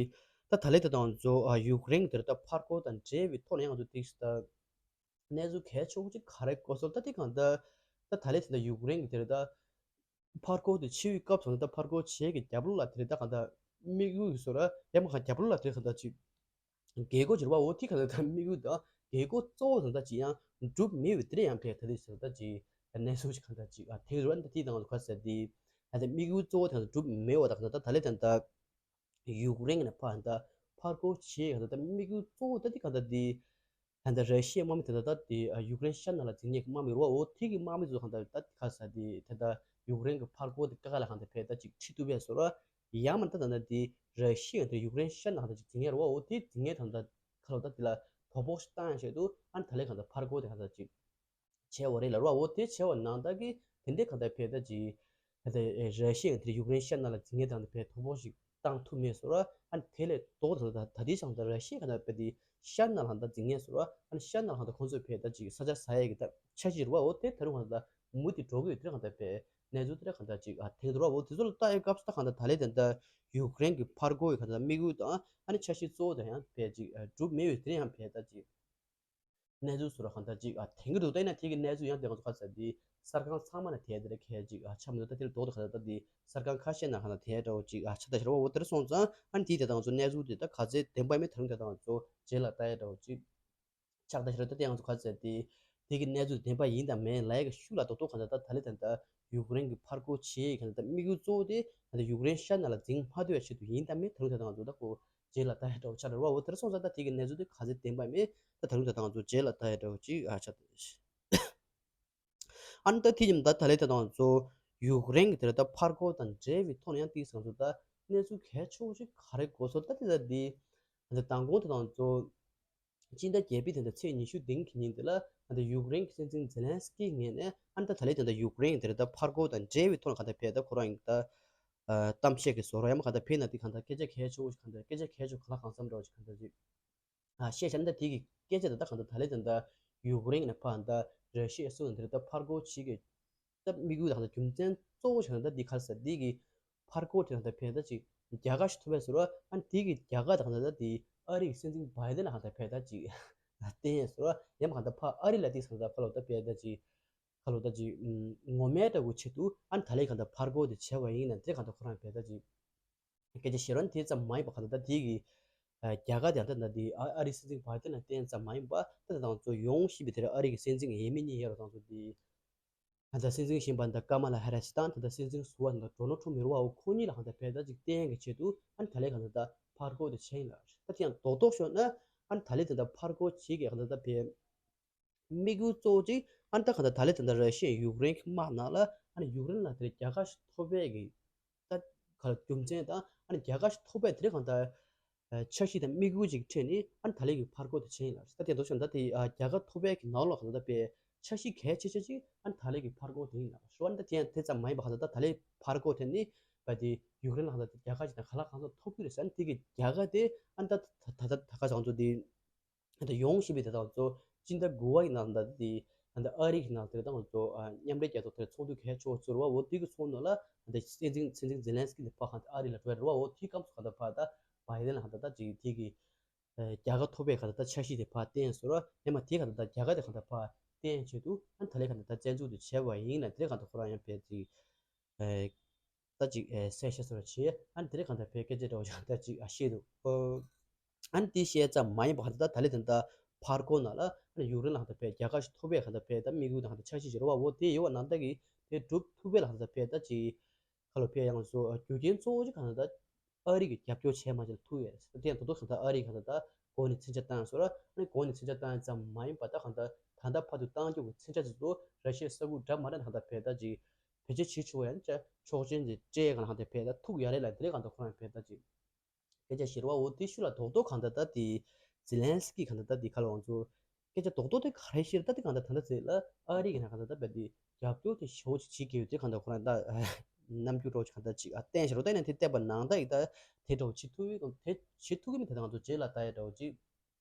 ད་ད་ལན་དེ་དང་ཚོ་ཨ་ཡུཀ་རེན་དེར་ད་ཕར་རྒོལ་དང་འབྲེལ་བའི་ཐོག་ནས་ཡང་ང་ཚོ་ཏིག་ད་གནས་ཚུལ་གལ་ཆེ་བོ་ཅིག་ག་རེ་གོ་སོང་། ད་དེ་གང་ད་ད་ད་ལན་དེ་ད་ཡུཀ་རེན་གྱི་དེར་ད་ཕར་རྒོལ་དེ་ཆེ་བའི་སྐབས་སུ་ད་ཕར་རྒོལ་བྱེད་ཀྱི་རྒྱབ་ལོགས་ལ་དེར་ད་གང་ད་དམིགས་ཡུལ་ཡོད་སོ་ར། ཡང་མ་གང་རྒྱབ་ལོགས་ལ་དེར་གང་ད་ཅིག་འགན་ཁུར་བྱེད་རོགས། འོ་དེ་གང་ད་དམིགས་ཡུལ་ད་འགན་ཁུར་གཙོ་བོ་ད་ཅིག་ཡང་གྲུབ་མེད་པའི་དེར་ཡང་ཕར་ད་དེ་ད་ཅིག་གནས་ཚུལ་ཅིག་གང་ད་ཅིག་ཨ་ཐེག་རོགས། ད་དེ་དང་ཁ་ཚ་འདི་ད་དམིགས་ཡུལ་གཙོ་བོ་དེ་གྲུབ་མེད་པ་ད་གང་ད་ད་ལན་དེ་ད། ཡུཀ་རེན་གྱི་ནང་ཕར་ད་ཕར་རྒོལ་བྱེད་གང་ལྟར་ད་དམིགས་ཡུལ་གཙོ་བོ་ད་དེ་གང་ལྟར་དེ་ད་ལྟ་ར་ཤི་ཡའི་དམག་མི་དེ་ད་ལྟ་དེ་ཡུཀ་རེན་ཤར་ནང་ལ་འཛིང་མཁན་གྱི་དམག་མི་རེད་བ། འོ་དེ་གི་དམག་མི་ཚོ་གང་ལྟར་ད་ག་ས་དེ་ད་ལྟ་ཡུཀ་རེན་གྱི་ཕར་རྒོལ་དེ་ཀ་ཁ་ལ་གང་ལྟར་ཕར་ད་ཅིག་ཁྲིད་ཐུབ་པས་སོ་ར། ཡང་མིན་ད་ད་ལྟ་དེ་ར་ཤི་ཡ་དེ་ཡུཀ་རེན་ཤར་ནང་གང་ལྟར་ཅིག་འཛིང་མཁན་རེད་བ། འོ་དེ་འཛིང་མཁན་ད་ལྟ་ཁ་ལོ་ད་དེ་ལ་དོ་ཕོག་ཞིག་བཏང་ཡ་ཆེད་དུ་ཨ་ནི་ད་ལན་གང་ལྟར་ཕར་རྒོལ་དེ་གང་ལྟར་ཅིག་བྱས་པ་རེད་ལབ་ར། འོ་དེ་བྱས་པ་ནང་ལྟར་གྱི་དེ་འདྲའི་གང་ལྟར་ཕར་ད་ཅིག་ད་ལྟ་ར་ཤི་ཡ་དེ་ཡུཀ་རེན་ཤར་ནང་ལ་འཛིང་མཁན་དང་དེ་ཕར་དོ་ཕོག་ཞིག་བཏང་ཐུབ་མེད་སོ་ར། ཨ་ནི་དེ་ལས་ལྡོག་ད་ད་ད་ལྟའི་ཆར་ད་ར་ཤི་ཡ་གང་ལྟར་ཕར་དེ་ཤར་ནང་ལ་གང་ལྟར་འཛིང་མཁན་སོ་ར། ཨ་ནི་ཤར་ནང་ལ་གང་ལྟར་ཁོང་ཚོས་ཕར་ད་ཅིག་ས་ཆ་ཟ་ཡ་གི་ད་འཆར་གཞི་རེད་བ། འོ་དེ་ད་རུང་གང་ལྟར་ མུ་མཐུད་འགྲོ་གི་ཡོད། དེ་རེད་གང་ལྟར་བས་གནས་ཚུལ་དེ་རེད་གང་ལྟར་ཅིག་ཨ་ཐེངས་དུ་ར་འོ་དེ་ཚོ་ལ་ལྟ་ཡི་སྐབས་སུ་ད་གང་ལྟར་ད་ལས་དེ་འདྲ་ཡུཀ་རེན་གྱི་ཕར་རྒོལ་ཡི་གང་ལྟར་དམིགས་ཡུལ་དང་ཨ་ནི་འཆར་གཞི་གཙོ་བོ་དེ་ཡང་བས་ཅིག་ཨ་གྲུབ་མེད་ཡོད། དེ་ཡང་བས་ད་ཅིག་གནས་ཚུལ་སོགས་ལ་གང་ལྟར་ཅིག་ཨ་དེང་གི་འདུག་ད་ཡིན་ན་དེ་གི་གནས་ཚུལ་ཡང་དེ་ག་ཚོ་ག་ཚོད་དེ་གསར་ཁང་ཚང་མ་ན་དེ་དེ་རེད་གལ་ཅིག་ཨ་ཆ་མི་འདུག་ད་དེ་ལ་ལྡོག་ཏུ་ག་ཚོད་ད་དེ་གསར་ཁང་ཁ་ཤས་ན་གང་ལྟར་དེ་འདྲ་བོ་ཅིག་ཨ་ཆ་ད་ཤར་བ་འོ་དེར་སོང་ཙང་ཨ་ནི་དེ་དེ་དང་ཚོ་གནས་ཚུལ་དེ་ད་ག་ཚོད་བདེན་པ་མེད་ད་རུང་དེ་དང་ཚོ་རྗེས་ལ་ལྟ་ཡ་འདྲ་བོ་ཅིག་ཆགས་ད་ཤར་ད་དེ་ཡང་ཚོ་ག་ཚོད་དེ་དེ་གི་གནས་ཚུལ་བདེན་པ་ཡིན་དང་མིན་ལ་ཡ་གི་ཤུགས་ལ་རྡོག་རྡོག་གང་ལྟར་ད་ད་ལི་དང་ད་ཡུཀ་རེན་གྱི་ཕར་རྒོལ་བྱེད་ཡས་གང་ལྟར་དམིགས་ཡུལ་གཙོ་བོ་དེ་ད་ལྟ་ཡུཀ་རེན་ཤར་ནང་ལ་འཛིང་མ་ཐུབ་པའི་ཆེད་དུ་ཡིན་དང་མིན་ད་རུང་དེ་དང་ཚོ་ད་ཁོ་རྗེས་ལ་ལྟ་ཡ་འདྲ་བོ་ཆགས་འདྲ་བ་འོ་དེར་སོང་ཙང་ད་དེ་གི་གནས་ཚུལ་དེ་ག་ཚོད་བདེན་པ་མེད་ད་ད་རུང་དེ་དང་ཚོ་རྗེས་ལ་ལྟ་ཡ་འདྲ་བོ་ཅིག་ཨ་ཆགས་ད། ཨ་ནི་ད་དེ་ཡིན་ད་ད་ལི་དེ་དང་ཚོ་ཡུཀ་རེན་གྱི་དེར་ད་ཕར་རྒོལ་དང་འབྲེལ་བའི་ཐོག་ནས་ཡང་ཏིག་སང་ཚོ་ད་གནས་ཚུལ་གལ་ཆེ་བོ་ཅིག་ག་རེ་གོ་སོང་ད་དེ་ད་དེ་ད་མདང་དགོང་དེ་དང་ཚོ་སྤྱི་ཟླ་བརྒྱད་པའི་དེ་ད་ཚེས་ཉི་ཤུ་རྩ་བདུན་གྱི་ཉིན་དེ་ལ་ད་ཡུཀ་རེན་གྱི་སྲིད་འཛིན་ཛེ་ལན་སི་ཀི་ངོས་ནས་ཨ་ནི་ད་ད་ལི་དེ་ད་ཡུཀ་རེན་གྱི་དེར་ད་ཕར་རྒོལ་དང་འབྲེལ་བའི་ཐོག་ནས་ག་ད་ཕེ་ད་ཁོ་རང་ཡིན་ད་གཏམ་བཤད་ཀྱི་བཟོ་རོགས་ཡང་མ་ག་ད་ཕེ་ན་དེ་ག་ད་སྐད་ཆ་གལ་ཆེ་བོ་ཞིག་ག་ད་སྐད་ཆ་གལ་ཆེ་ག་ལ་གང་འཚམ་འདྲ་བོ་ཞིག་ག་ད་ཅིག་ཨ་བཤད་བྱ་ནི་ད་དེ་གི་སྐད་ཆ་ད་ད་གང་ད་ད་ལི་དེ་ད་ཡུཀ་རེན་ནས་ཕར་ད་ར་ཤི་ཡ་སུ་དེར་ད་ཕར་རྒོལ་བྱེད་ཀྱི་ད་དམིགས་ཡུལ་དང་ད་རྒྱུ་མཚན་གཙོ་བོ་ཞིག་ད་འདི་ག་ས་འདི་གི་ཕར་རྒོལ་དེ་ད་ཕེ་ད་ཅིག་རྒྱལ་ཁ་ཞིག་ཐོབ་པའི་ཟེར་བ་ཨ་འདི་གི་རྒྱལ་ཁ་དང་ད་འདི་ཨ་རི་གི་སྲིད་འཛིན་བྷའི་ཏན་ལ་ད་ཕེ་ད་ཅིག་བརྟེན་ཟེར་བ་ཡང་མ་ག་ད་ཕ་ཨ་རི་ལ་དེ་ས་ད་ཁ་ལོ་ད་ཕེ་ད་ཅིག་ཁ་ལོ་ད་ཅིག་ངོ་མའི་འདྲ་བོ་ཆེད་དུ་ཨ་ད་ལི་ག་ད་ཕར་རྒོལ་དེ་བྱས་པ་ཡིན་ན་དེ་ག་ད་ཁོ་རང་ཕེ་ད་ཅིག་སྐད་ཆ་བཤད་རོགས་དེ་ཙམ་མ་ཡིན་པ་ག་ད་ད་དེ་གི་རྒྱལ་ཁ་དེ་ད་ད་དེ་ཨ་རི་སྲིད་འཛིན་བྷའི་ཏན་ལ་བརྟེན་ཙམ་མ་ཡིན་པ་ད་ད་དང་ཚོ་ཡོང་བཞིན་པའི་དེར་ཨ་རི་གི་སྲིད་འཛིན་ཡས་མས་གཉིས་ཡོད་ར་དང་ཚོ་དེ། ད་ལྟ་སྲིད་འཛིན་གཞོན་པ་འདི་ཀ་མ་ལ་ཧེ་རི་སི་དང་ད་ལྟ་སྲིད་འཛིན་ཟུར་པ་འདི་ཌོ་ནལ་ཊམ་ཡོད་ར་བ་འོ་ཁོ་གཉིས་ལ་གང་ལྟར་ཕེ་ད་ཅིག་བརྟེན་གྱི་ཆེད་དུ་ཨ་ནི་ད་ལི་གང་ལྟར་ད་ཕར་རྒོལ་དེ་བྱས་ཡིན་ལ། ད་དེ་ཡང་རྡོག་རྡོག་ཤོད་ན་ཨ་ནི་ད་ལི་དེ་ད་ཕར་རྒོལ་བྱེད་ཀྱི་གང་ལྟར་ད་ཕེ་དམིགས་ཡུལ་གཙོ་བོ་ཅིག་ཨ་ནི་ད་གང་ལྟར་ད་ལི་དེ་ད་ར་ཤི་ཡ་ཡུཀ་རེན་གྱི་དམག་ནང་ལ་ཨ་ནི་ཡུཀ་རེན་ལ་དེ་རྒྱལ་ཁ་ཞིག་ཐོབ་པའི་གི་ད་ག་ལ་རྒྱུ་མཚན་དང་ཨ་ནི་རྒྱལ་ཁ་ཞིག་ཐོབ་པའི་དེ་རིང་གང་ལྟར་འཆར་གཞི་དང་དམིགས་ཡུལ་ཅིག་ཁྲིད་ནས་ཨ་ནི་ད་ལི་གི་ཕར་རྒོལ་དེ་བྱས་ཡིན་ལ། ད་དེ་འདུག་ཤོད་ད་དེ་རྒྱལ་ཁ་ཐོབ་པའི་གི་ནང་ལོགས་གང་ལྟར་པའི་འཆར་གཞི་གལ་ཆེ་ཤོས་ཅིག་ཨ་ནི་ད་ལི་གི་ཕར་རྒོལ་དེ་ཡིན་ལ། ཤོད་ཨ་ནི་ད་དེ་ཡང་དེ་ཙམ་མ་ཡིན་པ་གང་ལྟར་ད་ད་ལི་ཕར་རྒོལ་དེ་ནི་བ་དེ་ཡུཀ་རེན་ལ་གང་ལྟར་རྒྱལ་ཁ་ཅིག་དང་ག་ལ་གང་ལྟར་ཐོབ་ཀྱི་རེད་ཟེར། ཨ་ནི་དེ་གི་རྒྱལ་ཁ་དེ་ཨ་ནི་ད་ད་ད་ད་ག་ཚང་ཚོ་དེ། ད་ཡོང་བཞིན་པའི་དེ་དག་ཚོ་སྤྱི་ཟླ་དགུ་པ་ཡི་ནང་ད་དེ་ད་ཨ་རི་གི་ནང་དེ་དག་ཚོ་མཉམ་འབྲེལ་རྒྱལ་ཚོགས་དེར་ཚོགས་འདུ་གལ་ཆེ་བོ་ཚོགས་ར་བ་འོ་དེ་གི་ཚོགས་འདུ་ལ་ད་སྲིད་འཛིན་སྲིད་འཛིན་ཛེ་ལན་སི་ཀི་དེ་ཕ་གང་ཨ་རི་ལ་འགྲོ་ཡ་ར་བ་འོ་དེ་སྐབས་སུ་གང་ལྟར་ཕ་ད་བྷའི་ཏན་ལ་གང་ལྟར་ད་ཅིག་དེ་གི་རྒྱལ་ཁ་ཐོབ་པའི་གང་ལྟར་ད་འཆར་གཞི་དེ་ཕ་བརྟན་སོང་ར་ཡང་མ་དེ་གང་ལྟར་ད་རྒྱལ་ཁ་དེ་གང་ལྟར་ཕ་བརྟན་ཆེད་དུ་ཨ་ད་ལས་གང་ལྟར་ད་བཙན་འཛུལ་དེ་བྱས་པ་ཡིན་ན་དེ་གང་ལྟར་ཁོ་རང་ཡང་བས་ཅིག་ད་ཅིག་ཨེ་གསལ་བཤད་སོགས་བྱས། ཨ་ནི་དེ་རིང་གང་ལྟར་བས་སྐད་ཆ་འདྲ་བོ་ཞིག་ད་ཅིག་ཨ་བཤད་འདུག་ཨ་ནི་དེ་བཤད་ཙམ་མ་ཡིན་པ་གང་ལྟར་ད་ལི་དེ་འདྲ་ཕར་རྒོལ་ནང་ལ་ཨ་ནི་ཡུཀ་རེན་ལ་གང་ལྟར་བས་རྒྱལ་ཁ་ཞིག་ཐོབ་པའི་གང་ལྟར་བས་ད་དམིགས་ཡུལ་དང་གང་ལྟར་འཆར་གཞི་ཞིག་རེད་བ། འོ་དེ་ཡོད་བ་ནང་ལྟར་གི་དེ་སྒྲུབ་ཐུབ་པའི་ལ་གང་ལྟར་བས་ད་ཅིག་ཁ་ལོ་བས་ཡང་སོ་རྒྱུ་རྐྱེན་གཙོ་བོ་ཅིག་གང་ལྟར་ད་ཨ་རི་གི་རྒྱབ་སྐྱོར་བྱས་མ་བྱས་ལ་ཐུག་ཡོད་རེད། དེ་ཡང་ད་དུང་གང་ལྟར་ཨ་རི་གང་ལྟར་ད་གོ་ནས་མཚོན་ཆ་བཏང་སོང་ར། ཨ་ནི་གོ་ནས་མཚོན་ཆ་བཏང་ཙམ་མ་ཡིན་པ་ད་གང་ལྟར་ད་ལྟ་བར་དུ་བཏང་རྒྱུ་གི་མཚོན་ཆ་ཚོ་ར་ཤི་ཡ་ས་ཁུལ་འདྲ་མ་འདྲ་ནས་གང་ལྟར་བས་ད་ཅིག་བེད་སྤྱོད་བྱེད་ཆོག་ཡང་ཅ་ཆོག་མཆན་དེ་སྤྲད་གང་ལ་གང་ལྟར་བས་ད་ཐུག་ཡ་རེད་ལ་དེ་རེད། གང་ལྟར་ཁོ་རང་བས་ད་ཅིག་སྐད་ཆ་བཤད་ར་བ་འོ་དེ་ཤུ་ལ་རྡོག་རྡོག་གང་ལྟར་ད་དེ་ཛེ་ལན་སི་ཀི་གང་ལྟར་ད་དེ་ཁ་ལ་ང་ཚོ་སྐད་ཆ་རྡོག་རྡོག་དེ་ག་རེ་བཤད་ར་ད་དེ་གང་ལྟར་ད་ལྟ་ཚེ་ལ་ཨ་རི་གི་ན་གང་ལྟར་ད་བས་དེ་རྒྱབ་སྐྱོར་དེ་ཞེ་པོ་ཅིག་བྱེད་ཀྱི་ཡོད་དེ་གང་ལྟར་ཁོ་རང་ད་རྣམ་འགྱུར་འདྲ་བོ་ཅིག་གང་ལྟར་ཅིག་ཨ་བསྟན་ཤེས་རོགས་བསྟན་ནས་དེ་བལྟས་པ་ནང་ད་ཡིག་ད་དེ་འདྲ་བོ་བྱེད་ཐུབ་ཡོད་དེ་བྱེད་ཐུབ་ཀྱི་མེད་དེ་ང་ཚོ་རྗེས་ལ་ལྟ་ཡ་འདྲ་བོ་ཅིག་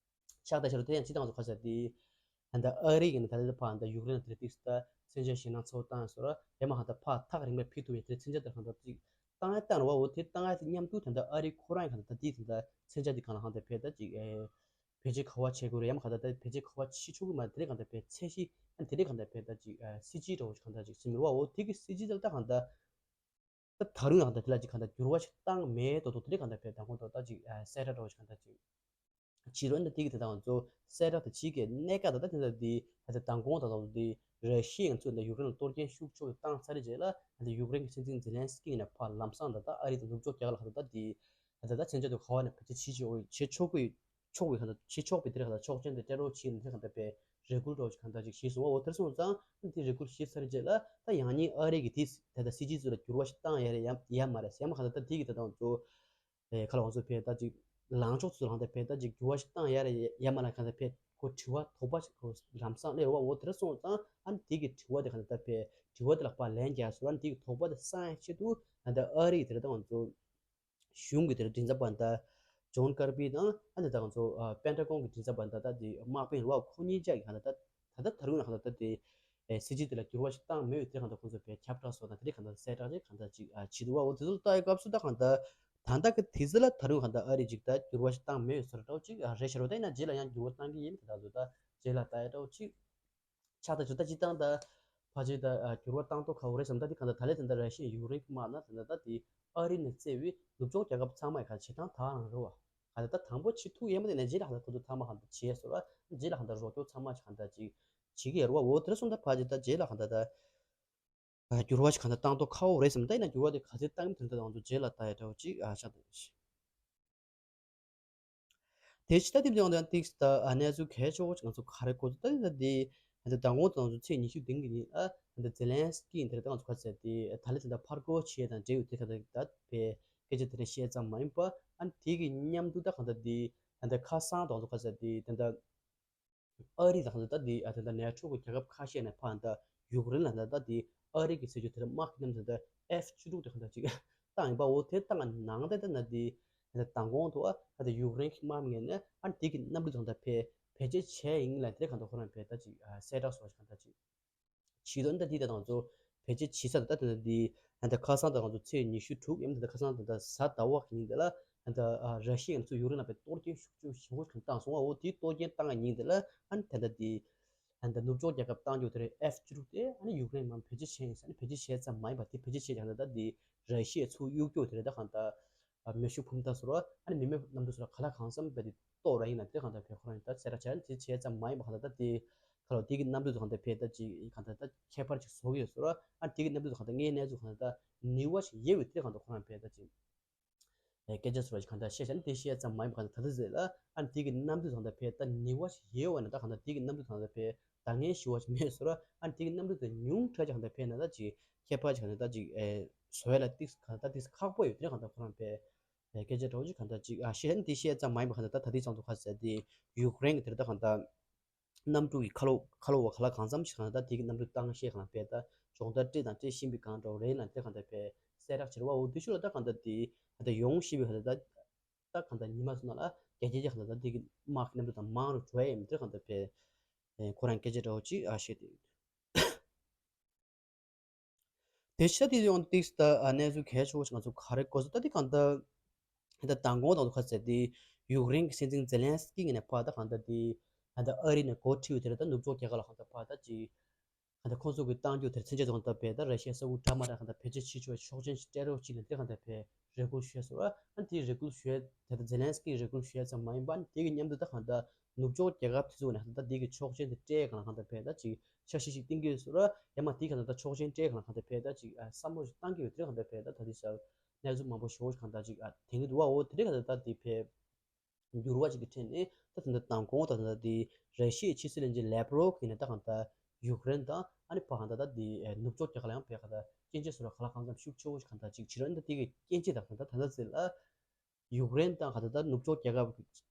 ཕྱག་ལྟ་ཤར་དེ་ཡང་ཅི་དང་ཚོ་ཁ་ས་དེ་ད་ལྟ་ཨ་རི་ཡིན་ན་ད་ལྟ་ཕ་ད་ཡུཀ་རེན་དེ་ཏིག་ད་མཚོན་ཆ་ཞེད་སྣང་ཚ་བོ་བཏང་སོང་ར་ཡ་མ་ཧ་ད་ཕ་ཐག་རིང་པའི་ཕི་ཐུབ་ཡ་དེ་མཚོན་ཆ་དེ་གང་ད་ཅིག་བཏང་ཡ་བཏང་ར་བ་འོ་དེ་བཏང་ཡ་དེ་མཉམ་དུ་ད་ལྟ་ཨ་རི་ཁོ་རང་ཡང་གང་ད་ད་དེ་ད་ལྟ་མཚོན་ཆ་དེ་གང་ལ་ཧ་ད་ཕེ་ད་ཅིག་བེད་སྤྱོད་ག་བ་བྱེད་དགོས་རེད། ཡ་མ་ག་ད་ད་བེད་སྤྱོད་ག་བ་བྱེད་ཆོག་གི་མ་དེ་རེད་གང་ད་ཕེ་ཚད་གཞི་ཨ་དེ་རེད་གང་ད་ཕེ་ད་ཅིག་སྲིད་ཇུས་འདྲ་བོ་ཞིག་གང་ད་ཅིག་སེམས་ར་བ་འོ་དེ་གི་སྲིད་ཇུས་དེ་ད་གང་ད། ད་ད་རུང་ཡང་ད་དེ་ལ་ཅིག་གང་ལྟར་འགྱུར་བ་ཞིག་བཏང་མེད་དོ་དོ་དེ་རིང་གང་ལྟར་བས་ད་ཁོང་ཏོ་ད་ཅིག་གསལ་བསྒྲགས་འདྲ་བོ་ཞིག་གང་ལྟར་ཅིག་བྱེད་རོགས་འདི་དེ་གི་དེ་དང་ཚོ་གསལ་བསྒྲགས་དེ་བྱེད་ཀྱི་གནད་འགག་ད་ད་དེ་འདྲ་དེ་ད་ད་མདང་དགོང་ད་ད་དེ་ར་ཤི་ཡ་ཚོས་ད་ཡུཀ་རེན་ལ་གཏོར་སྐྱོན་ཤུགས་ཆེ་བཏང་ཚར་རྗེས་ལ་ད་ཡུཀ་རེན་གྱི་སྲིད་འཛིན་ཛེ་ལན་སི་ཀི་ནས་ཕར་ལམ་སང་ད་ད་ཨ་རི་དང་ནུབ་ཕྱོགས་རྒྱ་གར་ལ་ད་ད་དེ་ད་ད་ད་མཚོན་ཆ་དེ་ག་བ་ནས་བེད་སྤྱོད་བྱེད་ཆོག་བྱེད་ཆོག་གི་ཆོག་པའི་གང་ལྟར་བྱེད་ཆོག་པའི་དེ་རིང་གང་ལྟར་ཆོག་མཆན་དེ་སྤྲད་རོགས་བྱེད་ནས་དེ་རིང་གང་ལྟར་བས་རེ་སྐུལ་འདྲ་བོ་ཞིག་གང་ལྟར་ཅིག་ཞུས་སོང་བ། འོ་དེར་སོང་ཙང་དེ་རེ་སྐུལ་ཞུས་ཚར་རྗེས་ལ་ད་ཡང་སྙིང་ཨ་རི་གི་དེ་ད་ལྟ་སྲིད་ཇུས་ཚོ་ལ་འགྱུར་བ་ཞིག་བཏང་ཡ་རེད་ཡ་ཡ་མ་རེད་ཡ་མ་གང་ལྟར་ད་དེ་གི་ད་དང་ཚོ་ཨེ་ཁ་ལ་ང་ཚོ་བས་ད་ཅིག་ལངས་ཕྱོགས་ཚོ་ལ་གང་ལྟར་བས་ད་ཅིག་འགྱུར་བ་ཞིག་བཏང་ཡ་རེད་ཡ་མ་ལ་གང་ལྟར་བས་ཁོ་དྲི་བ་དོགས་པ་ཞིག་ཁོ་ལམ་སང་སླེབས་རོགས། འོ་དེར་སོང་ཙང་ཨ་ནི་དེ་གི་དྲི་བ་དེ་གང་ལྟར་བས་དྲི་བ་དེ་ལ་ཕར་ལན་རྒྱག་སོང་ཨ་ནི་དེ་གི་དོགས་པ་དེ་སངས་ཡ་ཆེད་དུ་ད་ལྟ་ཨ་རི་གི་དེ་རེད་ད་ང་ཚོ། གཞུང་གི་དེར་མགྲིན་ཚབ་པ་འདི་ཇོན་ཀར་པི་དང་ཨ་ནི་ད་ང་ཚོ་པེན་ཊ་གོན་གྱི་མགྲིན་ཚབ་པ་འདི་ད་དེ་དམག་དཔོན་རུ་བ་ཁོ་གཉིས་ཆ་གི་གང་ལྟར་ད་ད་ད་རུང་ལ་གང་ལྟར་ད་དེ་ ཨེ་སྲིད་ཇུས་དེ་ལ་འགྱུར་བ་ཞིག་བཏང་མེད་དེ་གང་ལྟར་ཁོང་ཚོ་བས་ཁྱབ་བསྒྲགས་སོགས་དང་དེ་རིགས་གང་ལྟར་གསལ་བསྒྲགས་ཅིག་གང་ལྟར་ཅིག་ཨ་བྱེད་འདུག་བ། འོ་དེ་ཚོ་ལྟ་ཡི་སྐབས་སུ་ད་གང་ལྟར་ད་ལྟ་གི་དུས་ཚོད་ལ་ད་རུང་གང་ལྟར་ཨ་རི་ཅིག་ད་འགྱུར་བ་ཞིག་བཏང་མེད་ཟེར་འདྲ་བོ་ཅིག་ཨ་རེད་ཤག་རོ། ད་ཡིན་ན་རྗེས་ལ་ཡང་འགྱུར་བ་བཏང་གི་ཡིན་དེ་དག་ཚོ་ད་རྗེས་ལ་ལྟ་ཡི་འདྲ་བོ་ཅིག་ཆགས་ད་ཅིག་ད་སྤྱིར་བཏང་ད་ཕལ་ཆེར་ད་ཨ་འགྱུར་བ་བཏང་ཐོག་ཁ་བོ་རེད་བསམ། ད་དེ་གང་ལྟར་ད་ལན་དེ་འདྲ་ར་ཤི་ཡ་ཡུཀ་རེན་གྱི་དམག་ན་དེ་འདྲ་ད་དེ་ཨ་རི་ནས་བརྩེ་བའི་ནུབ་ཕྱོགས་རྒྱལ་ཁབ་ཚང་མ་ཡི་ག་བྱེད་སྟངས་ད་རང་རེད་བ། ག་ད་ད་དང་པོ་ཆི་ཐུག་ཡས་མ་དེ་ནས་རྗེས་ལ་ག་ད་ཁོ་ཚོ་ཚང་མ་ག་ད་བྱས་སོ་ར། རྗེས་ལ་ག་ད་རོགས་སྐྱོར་ཚང་མ་ག་ད་ཅིག་བྱེད་ཀྱི་ཡོད་རེད་བ། འོ་དེ་ར་སོང་ད་ཕལ་ཆེར་ད་རྗེས་ལ་ག་ད་ད་འགྱུར་བ་ཞིག་ག་ད་བཏང་ཐོག་ཁ་བོ་རེད་བསམ། ད་ཡིན་ན་འགྱུར་བ་དེ་ག་ཚོད་བཏང་གི་དེ་འདྲ་ང་ཚོ་རྗེས་ལ་ལྟ་ཡ་འདྲ་བོ་ཅིག་ཨ་ཆགས་འདུག་དེ་ཕྱི་ད་དེ་ཡང་ཏིག་ད་གནས་ཚུལ་གལ་ཆེ་བོ་ཅིག་ང་ཚོ་ག་རེ་གོ་ཚོད་ད་ད་དེ་ད་མདང་དགོང་ད་ང་ཚོ་ཚེས་ཉི་ཤུ་བདུན་གྱི་ཉིན་ཨ་ད་ཛེ་ལན་སི་ཀི་འདིར་ད་ང་ཚོ་ག་ཚོད་དེ་ད་ལི་ད་ད་ཕར་རྒོལ་བྱེད་དང་འབྲེལ་ཡོད་དེ་ག་ད་ད་པའི་སྐད་ཆ་དེ་འདྲ་བཤད་ཙམ་མ་ཡིན་པ། ཨ་དེ་གི་མཉམ་དུ་ད་ག་ད་དེ་ད་ད་ཁ་སང་ད་ང་ཚོ་ག་ཚོད་དེ་ད་ད་ཨ་རི་དང་ད་ལྟ་འདི་ཨ་ད་ལྟ་ནེ་ཊོ་གི་རྒྱལ་ཁབ་ཁ་ཤས་ནས་ཕར་ད་ཡུཀ་རེན་ལ་ད་ལྟ་འདི་ཨ་རི་གི་སྲིད་ཇུས་དེ་ལ་དམག་གི་མཉམ་དུ་ད་ཨེཕ་བཅུ་དྲུག་དེ་ག་ད་ཅིག་བཏང་ཡིན་པ། འོ་དེ་བཏང་ནང་ད་ད་ན་འདི་ད་ལྟ་མདང་དགོང་དུ་ཨ་ད་ལྟ་ཡུཀ་རེན་གྱི་དམག་མི་ངོས་ནས་ཨ་འདི་གི་གནམ་གྲུ་དང་ད་ཕེ་བེད་སྤྱོད་བྱས་ཡིན་ལ་དེ་ག་ད་ཁོ་རང་ཕེ་ད་ཅིག་གསལ་བསྒྲགས་སོགས་ག་ད་ཅིག་བྱེད་དོན་ད་འདི་ད་ང་ཚོ་བེད་སྤྱོད་བྱེད་ས་ད་ད་འདི་ད་ཁ་སང་ད་ང་ཚོ་ཚེས་ཉི་ཤུ་དྲུག་ཡིན། ད་ཁ་སང་ད་ད་གཟའ་ཟླ་བ་གི་ཉིན་དེ་ལ་ད་ཨ་ར་ཤི་ཡ་ཚོ་ཡུཀ་རེན་ལ་བའི་གཏོར་སྐྱོན་ཤུགས་ཆེ་ཞེ་པོ་ཞིག་བཏང་སོང་བ། འོ་དེའི་གཏོར་སྐྱོན་བཏང་བའི་ཉིན་དེ་ལ་ཨ་ནི་ད་ད་འདི་ད་ནུབ་ཕྱོགས་རྒྱལ་ཁབ་བཏང་རྒྱུ་དེ་རེད། ཨེཕ་བཅུ་དྲུག་དེ་ཨ་ནི་ཡུཀ་རེན་མར་བེད་སྤྱོད་བྱས་ཡིན་ས། ཨ་ནི་བེད་སྤྱོད་བྱས་ཙམ་མ་ཡིན་པ་དེ་བེད་སྤྱོད་བྱས་ཀྱང་ད་ད་འདི་ར་ཤི་ཡ་ཚོ་གཡུག་རྒྱུ་དེ་རེད། ད་གང་ད་ཨ་མེ་ཤུགས་འཕུར་མདའ་ཟེར་བ་ཨ་ནི་མི་མེད་གནམ་གྲུ་ཟེར་བ་ག་ལ་གང་འཚམ་བས་དེ་གཏོར་ར་ཡིན་ན་དེ་གང་ལྟར་བས་ཁོ་རང་ཡིན་ད་ཟེར་ར་བྱས་ནས་དེ་བྱས་ཙམ་མ་ཡིན་པ་གང་ལྟར་ད་དེ་ཁ་ལོ་དེ་གི་གནམ་གྲུ་གང་ལྟར་བས་ད་ཅིག་གང་ལྟར་ད་ཁྱད་པར་ཅིག་བཟོ་གི་ཡོད་ཟེར་བ། ཨ་དེ་གི་གནམ་གྲུ་གང་ལྟར་དངོས་གནས་ཚུལ་གང་ལྟར་ད་ནུས་པ་ཞིག་ཡོད་པའི་དེ་གང་ལྟར་ཁོ་རང་བས་ད་ཅིག་སྐད་ཆ་ཟེར་བ་ཞིག་གང་ལྟར་བཤད་བྱས་ནས་དེ་བཤད་ཙམ་མ་ཡིན་པ་གང་ལྟར་ད་ལྟ་ཟེར་ལ། ཨ་དེ་གི་གནམ་གྲུ་གང་ལྟར་བས་ད་ནུས་པ་ཞིག་ཡོད་པ་ན་ད་གང་ལྟར་དེ་གི་གནམ་གྲུ་གང་ལྟར་བས་ད་ངན་ཞུ་བ་ཞིག་མེད་ཟེར་བ། ཨ་དེ་གི་གནམ་གྲུ་དེ་ཉུང་དྲགས་ཅིག་གང་ལྟར་བས་ན་ད་ཅིག་ཁྱད་པར་ཅིག་གང་ལྟར་ད་ཅིག་བཟོ་ཡ་ལ་ཏིག་གང་ལྟར་ཏིག་ཁག་པོ་ཡོད་དེ་གང་ལྟར་ཁོ་རང་བས། ཨེ་སྐད་ཆ་འདྲ་བོ་ཅིག་གང་ལྟར་ཅིག་ཨ་བཤད་ནི་དེ་བཤད་ཙམ་མ་ཡིན་པ་གང་ལྟར་ད་ད་ལྟའི་ཙང་དུ་ཁ་ཟེར་དེ་ཡུཀ་རེན་གྱི་དེར་ད་གང་ལྟར་གནམ་གྲུ་གི་ཁ་ལོ་ཁ་ལོ་བ་ག་ལ་གང་འཚམ་ཞིག་གང་ལྟར་དེ་གི་གནམ་གྲུ་བཏང་ཤེས་གང་ལ་བས་ད་སྦྱོང་བརྡར་སྤྲད་དང་སྤྲད་བཞིན་པའི་གང་འདྲ་བོ་རེད་ལ་དེ་གང་ལྟར་བས་གསལ་བསྒྲགས་བྱེད་ར་བ། འོ་དེ་ཤུ་ལ་ད་གང་ལྟར་དེ་གང་ལྟར་ཡོང་ཤེས་པའི་གང་ལྟར་ད་ད་གང་ལྟར་ཉི་མ་སོང་ན་ལ་རྒྱ་རྒྱ་རྒྱ་གང་ལྟར་ད་དེ་གི་དམག་གི་གནམ་གྲུ་དང་མང་རུ་འགྲོ་ཡ་ཡིན་དེ་གང་ལྟར་བས་ཁོ་རང་སྐད་ཆ་འདྲ་བོ་ཅིག་ཨ་བཤད་དེ་ཡོད། དེ་ཕྱི་དེ་ཡང་ཏིག་ད་གནས་ཚུལ་གལ་ཆེ་བོ་ཞིག་ང་ཚོ་ག་རེ་གོ་སོང་ད་དེ་གང་ལྟར་ད་མདང་དགོང་དང་ཁ་ཟེར་དེ་ཡུཀ་རེན་གྱི་སྲིད་འཛིན་ཛེ་ལན་སི་ཀི་ངོས་ནས་ཕར་ད་གང་ལྟར་དེ་ད་ཨ་རི་ནས་འགོ་ཁྲིད་དེ་ད་ནུབ་ཕྱོགས་རྒྱལ་ཁབ་ལ་གང་ལྟར་ཕར་ད་ཅིག་གང་ལྟར་ཁོང་ཚོ་གི་བཏང་རྒྱུ་དེར་མཚོན་ཆ་དང་ད་བས་ད་ར་ཤི་ཡ་ས་ཁུལ་འདྲ་མ་འདྲ་གང་ལྟར་བེད་སྤྱོད་བྱེད་ཆོག་ཆོག་ཆེན་ཞིག་སྤྲད་རོགས་གྱིས་ལ་དེ་གང་ལྟར་བས་རེ་སྐུལ་ཞུས་སོང་། ཨ་དེ་རེ་སྐུལ་ཞུས་དེ་ད་ཛེ་ལན་སི་ཀི་རེ་སྐུལ་ཞུས་ཙམ་མ་ཡིན་པ་ཨ་དེ་གི་མཉམ་དུ་ད་གང་ལྟར་ནུབ་ཕྱོགས་རྒྱལ་ཁབ་དེ་ཚོ་ནས་ད་དེ་གི་ཆོག་མཆན་དེ་སྤྲད་གང་ལ་གང་ལྟར་བས་ད་ཅིག་འཆར་གཞི་ཞིག་བཏིང་གི་ཡོད་ཟེར་ར། ཡང་མ་དེ་གང་ལྟར་ད་ཆོག་མཆན་སྤྲད་གང་ལ་གང་ལྟར་བས་ད་ཅིག་བསམ་བློ་ཞིག་བཏང་གི་ཡོད་དེ་གང་ལྟར་བས་ད་ད་དེ་ཤར་གནས་ཚུལ་མང་པོ་ཞེ་པོ་ཞིག་གང་ལྟར་ཅིག་དེང་གི་འདུག་བ། འོ་དེ་འདྲ་གང་ལྟར་ད་དེ་བས་འགྱུར་བ་ཞིག་གི་ཁྲོད་ནས་ད་ད་ལྟ་དང་གོང་ད་ད་ལྟ་དེ་ར་ཤི་ཡའི་ཕྱི་སྲིད་བློན་ཆེན་ལེབ་རོབ་ཀྱིས་ནས་ད་གང་ལྟར་ཡུཀ་རེན་དང་ཨ་ནི་ཕ་གང་ལྟར་ད་དེ་ནུབ་ཕྱོགས་རྒྱལ་ཁབ་ལ་ཡང་བས་གང་ལྟར་སྐྱོན་བརྗོད་སོགས་ལ་གང་ལ་གང་འཚམ་ཤུགས་ཆེ་བོ་ཞིག་གང་ལྟར་ཅིག་བྱེད་རོགས་ནི་ད་དེ་གི་སྐྱོན་བརྗོད་དང་གང་ལྟར་ད་ལྟ་ཟེར་ལ། ཡུཀ་རེན་དང་གང་ལྟར་ད་ནུབ་ཕྱོགས་རྒྱལ་ཁབ་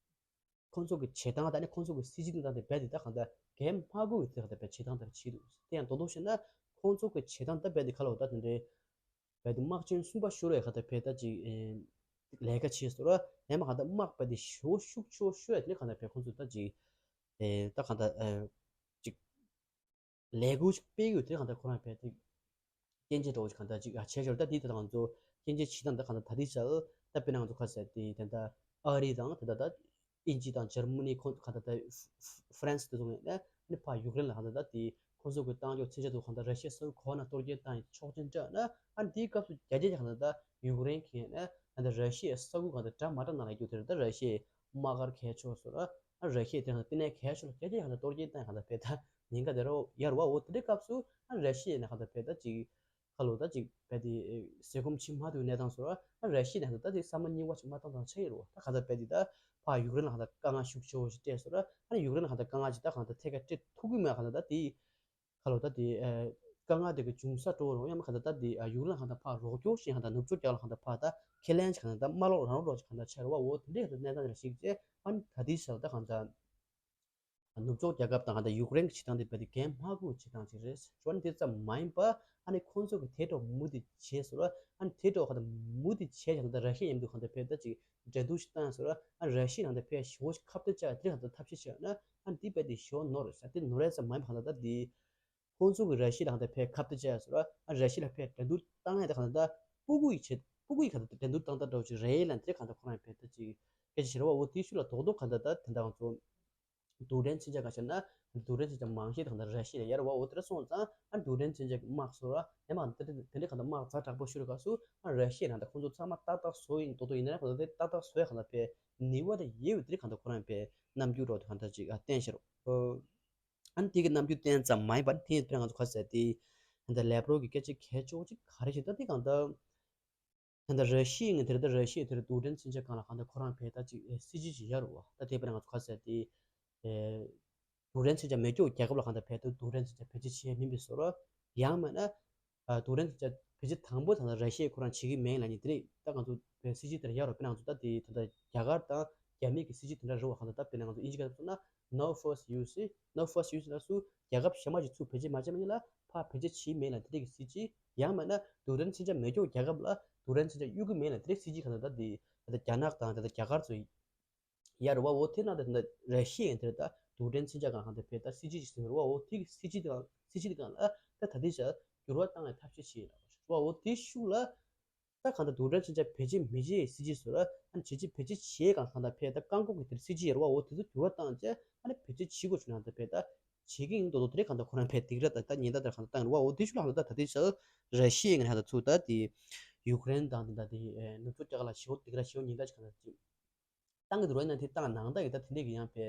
ཁོང་ཚོ་གི་བྱེད་སྟངས་དང་ནི་ཁོང་ཚོ་གི་སྲིད་ཇུས་དང་དེ་རྦད་དེ་ད་གང་ལྟར་གན་མ་དགོས་པའི་ཚེ་གང་ལྟར་རྦད་བྱེད་སྟངས་དེར་བྱེད་འདུག། དེ་ཡང་དོན་དུ་བཤད་ན་ཁོང་ཚོ་གི་བྱེད་སྟངས་ད་རྦད་དེ་ག་ལ་འོ་ད་དེ་འདྲའི་རྦད་དེ་དམག་ཆེན་གསུམ་པ་ཤོར་བའི་གང་ལྟར་རྦད་ད་ཅིག་ལས་ཀ་བྱས་སོང་ར། ཡང་མ་གང་ལྟར་དམག་རྦད་དེ་ཞེ་པོ་ཤུགས་ཆེ་བོ་ཤོར་བའི་དེ་གང་ལྟར་རྦད་ཁོང་ཚོ་ད་ཅིག་ད་གང་ལྟར་ཅིག་ལས་འགུལ་ཞིག་སྤེལ་ཡོད་དེ་གང་ལྟར་ཁོ་རང་རྦད་དེ་སྐྱོན་བརྗོད་འདྲ་བོ་ཞིག་གང་ལྟར་ཅིག་ཨ་བྱས་ཤོར། ད་དེ་ད་ང་ཚོ་སྐྱོན་བརྗོད་བྱེད་སྟངས་ད་གང་ལྟར་ད་དེ་བྱས་ད་དཔེར་ན་ང་ཚོ་ཁ་ཟེར་དེ་ད་ལྟ་ཨ་རི་དང་ད་ལྟ་ད་དབྱིན་ཇི་དང་འཇར་མ་ནི་ཁོང་གང་ལྟར་ད་ཧྥ་རན་སི་དེ་ཚོ་ངོས་ནས་ཨ་ནི་ཕར་ཡུཀ་རེན་ལ་གང་ལྟར་ད་དེ་ཁོང་ཚོ་གི་བཏང་རྒྱུ་མཚོན་ཆ་དེ་གང་ལྟར་ར་ཤི་ཡའི་ས་ཁུལ་གོ་ན་གཏོར་སྐྱོན་བཏང་ཡིན་ཆོག་མཆན་སྤྲད་ན་ཨ་ནི་དེའི་སྐབས་སུ་རྒྱ་རྒྱ་གང་ལྟར་ད་ཡུཀ་རེན་གྱི་ངོས་ནས་ད་ལྟ་ར་ཤི་ཡའི་ས་ཁུལ་གང་ལྟར་འདྲ་མ་འདྲ་ནང་ལ་རྒྱུ་དེ་རེད། ད་ར་ཤི་ཡའི་དམག་སྒར་གས་ཆོག་སོང་ར། ཨ་ར་ཤི་ཡ་དེ་ཧང་ལྟེ་གནས་གལ་ཤོས་ལ་རྒྱ་ཆེ་ཧང་ལ་གཏོར་སྐྱོན་བཏང་ཧང་ལ་བས་ད་ཉེན་ཁ་དེ་རོ་ཡར་བ་འོ་དེ་འདྲའི་སྐབས་སུ་ཨ་ར་ཤི་ཡ་ནས་ཧང་ལ་བས་ད་ཅིག་ཁ་ལོ་ད་ཅིག་བས་དེ་ཟས་སྐོམ་ཆུ་མ་དུ་གནས་སྟངས་སོ་ར། ཨ་ར་ཤི་ཡ་ནས་ཧང་ད་ཅིག་བསམ་བློ་རྙིང་བ་ཅིག་མ་བཏང་དང་ཆ་ཡི་རོ། ད་ཁ་ད་བས་དེ་ད་ཕ་ཡུཀ་རེན་ལ་ཧང་ད་དཀའ་ངལ་ཤུགས་ཆེ་བོ་ཞིག་སྤྲད་སོ་ར། ཨ་ཡུཀ་རེན་ལ་ཧང་ད་དཀའ་ངལ་ཅིག་ད་ཧང་ད་ཐད་ཀ་སྤྲད་ཐུབ་གི་མེད་ཧང་ད་ད་དེ། ཁ་ལོ་ད་དེ་ཨ་དཀའ་ངལ་དེ་གི་འབྱུང་ས་སྤྲོ་བོ་རོ་ཡང་མ་ཁ་ད་ད་དེ་ཨ་ཡུཀ་རེན་ཁ་ད་ཕ་རོགས་སྐྱོར་ཞིག་ཁ་ད་ནུབ་ཕྱོགས་རྒྱལ་ཁ་ད་ཕ་ད་ཁས་ལེན་ཞིག་ཁ་ད་མ་ལོག་རང་རོགས་ཞིག་ཁ་ད་ཆ་ར་བ་འོ་དེ་འདྲའི་ཁ་ད་གནས་སྟངས་ར་ཞིག་ཅེ་ཨ་ནི་ད་དེ་ཤར་ད་ཁ་ད་ནུབ་ཕྱོགས་རྒྱལ་ཁབ་དང་ཁ་ད་ཡུཀ་རེན་གི་བྱེད་སྟངས་དེ་བས་དེ་གན་མ་དགོས་བྱེད་སྟངས་ཅིག་རེད། ཞོར་ནས་དེ་ཙམ་མ་ཡིན་པ་ཨ་ནི་ཁོང་ཚོ་གི་དེ་འགྲོ་མུ་མཐུད་བྱས་སོ་ར། ཨ་ནི་དེ་འགྲོ་ཁ་ད་མུ་མཐུད་བྱས་ཀྱང་ད་ར་ཤི་ཡ་མཉམ་དུ་ཁ་ད་བས་ད་ཅིག་འགྲན་བསྡུར་ཞིག་བཏང་སོ་ར། ཨ་ར་ཤི་ཡ་ནང་ད་བས་ཞེ་བོ་ཞིག་ཁ་གཏད་བཅག་དེ་ཁ་ད་ཐབས་ཤེས་བྱས་ན་ཨ་ནི་དེ་བས་དེ་ཞེ་བོ་ནོར་རེད་ས་དེ་ནོར་རེད་ཙམ་མ་ཡིན་པ་ཁ་ད་ད་དེ། ཁོང་ཚོ་གི་ར་ཤི་ཡ་ལ་གང་ལྟར་ཕེ་ཁ་གཏད་བཅག་ཡ་སོ་ར། ཨ་ར་ཤི་ཡ་ལ་ཕེ་འགྲན་བསྡུར་བཏང་ཡ་དེ་གང་ལྟར་སྤུ་གུ་ཡི་ཆེད་སྤུ་གུ་ཡི་གང་ལྟར་འགྲན་བསྡུར་བཏང་སྟངས་འདྲ་བོ་ཅིག་རེད་ལབ་དེ་གང་ལྟར་ཁོ་རང་ཕེ་ད་ཅིག་སྐད་ཆ་བཤད་ར་བ། འོ་དེའི་ཤུགས་ལ་རྡོག་རྡོག་གང་ལྟར་ད་དེ་འདྲ་ང་ཚོ་རྡུལ་ཕྲན་མཚོན་ཆ་ག་བཤད་ན་རྡུལ་ཕྲན་མཚོན་ཆ་མང་ཤོས་དེ་གང་ལྟར་ར་ཤི་ཡ་ལ་ཡོད་ར་བ། འོ་དེ་འདྲ་སོང་ཙང་ཨ་རྡུལ་ཕྲན་མཚོན་ཆ་གི་དམག་སོ་ར་ཡང་མ་དེ་འདྲ་དེ་འདྲ་གང་ལྟར་དམག་ཛ་དྲག་པོ་ཤོར་སྐབས་སུ་ཨ་ར་ཤི་ཡ་ལ་ད་ཁོང་ཚོ་ཚང་མ་ཏག་ཏག་བཟོ་ཡིན་མདོག་མདོག་ཡིན་ན་ར་གང་ལྟར་དེ་ཏག་ཏག་བཟོ་ཡ་གང་ལྟར་ཕེ་ནུས་པ་དེ་ཡོད་པའི་དེ་གང་ལྟར་ཁོ་རང་ཕེ་རྣམ་འགྱུར་འདྲ་བོ་དེ་གང་ལྟར་ཅིག་ཨ་བསྟན་ཤར། ཨ་ནི་དེ་གི་རྣམ་འགྱུར་བསྟན་ཙམ་མ་ཡིན་པར་དེ་ཡིན་ཙང་ང་ཚོ་ག་ཟེར་དེ་ད་ལེབ་རོ་གི་སྐད་ཆ་གལ་ཆེ་བོ་ཅིག་ག་རེ་ཞིག་ད་དེ་གང་ལྟར་ད་ལྟ་ར་ཤི་ཡ་ངས་དེར་ད་ར་ཤི་ཡ་དེར་རྡུལ་ཕྲན་མཚོན་ཆ་སྒང་ལ་གང་ལྟར་ཁོ་རང་ཕེ་ད་ཅིག་ཨེ་སྲིད་ཇུས་ཅིག་ཡོད་རེད་བ། ད་དེ་བར་ང་ཚོ་ག་ཟེར་དེ་ཨེ་རྡུལ་ཕྲན་མཚོན་ཆ་མེད་སྐྱོ་རྒྱལ་ཁབ་ལ་གང་ལྟར་ཕེ་ད་རྡུལ་ཕྲན་མཚོན་ཆ་བེད་སྤྱོད་བྱེད་མིན་པའི་བཟོ་འདྲ། ཡང་མིན་ན་ཨ་རྡུལ་ཕྲན་མཚོན་ཆ་བེད་སྤྱོད་དང་པོ་ད་ལྟ་ར་ཤི་ཡ་ཁོ་རང་བྱེད་ཀྱི་མེད་ལབ་ནི་དེ་རེད། ད་ང་ཚོ་ཕེ་སྲིད་ཇུས་དེར་ཡོད་རེད་བ། དཔེར་ན་ང་ཚོ་ད་དེ་ད་ལྟ་རྒྱ་གར་དང་རྒྱ་མི་གི་སྲིད་ཇུས་དེ་འདྲ་རེད་བ། གང་ལྟར་ད་དཔེར་ན་ང་ཚོ་དབྱིན་ཇི་སྐད་ཐོག་ན་No first use ཨེ། No first use ལབ་སུ་རྒྱལ་ཁབ་གཞན་མ་ཞིག་ཚུར་བེད་སྤྱོད་མ་བྱས་མིན་ལ་ཕར་བེད་སྤྱོད་བྱས་མེད་ལ་དེ་འདྲ་གི་སྲིད་ཇུས། ཡང་མིན་ན་རྡུལ་ཕྲན་མཚོན་ཆ་མེད་སྐྱོ་རྒྱལ་ཁབ་ལ་རྡུལ་ཕྲན་མཚོན་ཆ་གཡུག་གི་མེད་ལ་དེ་འདྲ་སྲིད་ཇུས་གང་ལྟར་ད་དེ་ད་ལྟ་རྒྱ་ནག་དང་ད་ལྟ་རྒྱ་གར་ཚོ་ཡོད་རེད་བ། འོ་དེ་ན་ད་ད་ར་ཤི་ཡ་དེར་ད་རྡུལ་ཕྲན་མཚོན་ཆ་གང་གང་དེ་བེད་ད་སྲིད་ཇུས་ཅིག་ཟིན་རེད་བ། འོ་དེ་གི་སྲིད་ཇུས་དེ་གང་སྲིད་ཇུས་དེ་གང་ལ་ད་ད་དེ་ཆ་འགྱུར་བ་བཏང་བའི་ཐབས་ཤེས་བྱས་རེད་བ། འོ་དེ་ཤུགས་ལ་ད་གང་ལྟར་རྡུལ་ཕྲན་མཚོན་ཆ་བེད་སྤྱོད་མི་བྱེད་སྲིད་ཇུས་བཟོ་ར། ཨ་ནི་བྱེད་ཅི་བེད་སྤྱོད་བྱེད་གང་གང་ལྟར་ཕེ་ད་བཀག་འགོག་གི་དེར་སྲིད་ཇུས་ཡོད་ར་བ། འོ་དེ་ཚོ་འགྱུར་བ་བཏང་བྱས་ཨ་ནི་བེད་སྤྱོད་བྱེད་དགོས་བྱུང་ན་ད་ཕེ་ད་བྱེད་ཀྱི་ཡིན་མདོག་མདོག་དེ་རེད། གང་ལྟར་ཁོ་རང་ཕེ་སྡིགས་ར་ད་ད་ཉེན་བརྡ་དེར་གང་ལྟར་བཏང་ར་བ། འོ་དེ་ཤུགས་ལ་གང་ལྟར་ད་དེ་ཆ་ར་ཤི་ཡ་ངན་ད་ཚུར་ད་དེ་ཡུཀ་རེན་དང་དེ་ད་དེ་ནུབ་ཕྱོགས་རྒྱ་གར་ལ་ཞེ་པོ་སྡིགས་ར་ཞེ་པོ་ཉེན་བརྡ་ཅིག་གང་ལྟར་ཅིག་བཏང་གི་འདུག་ར། ཡིན་ན་དེ་བཏང་ནང་ད་ཡི་ད་དེ་འདྲས་ཀྱི་ཡང་ཕེ་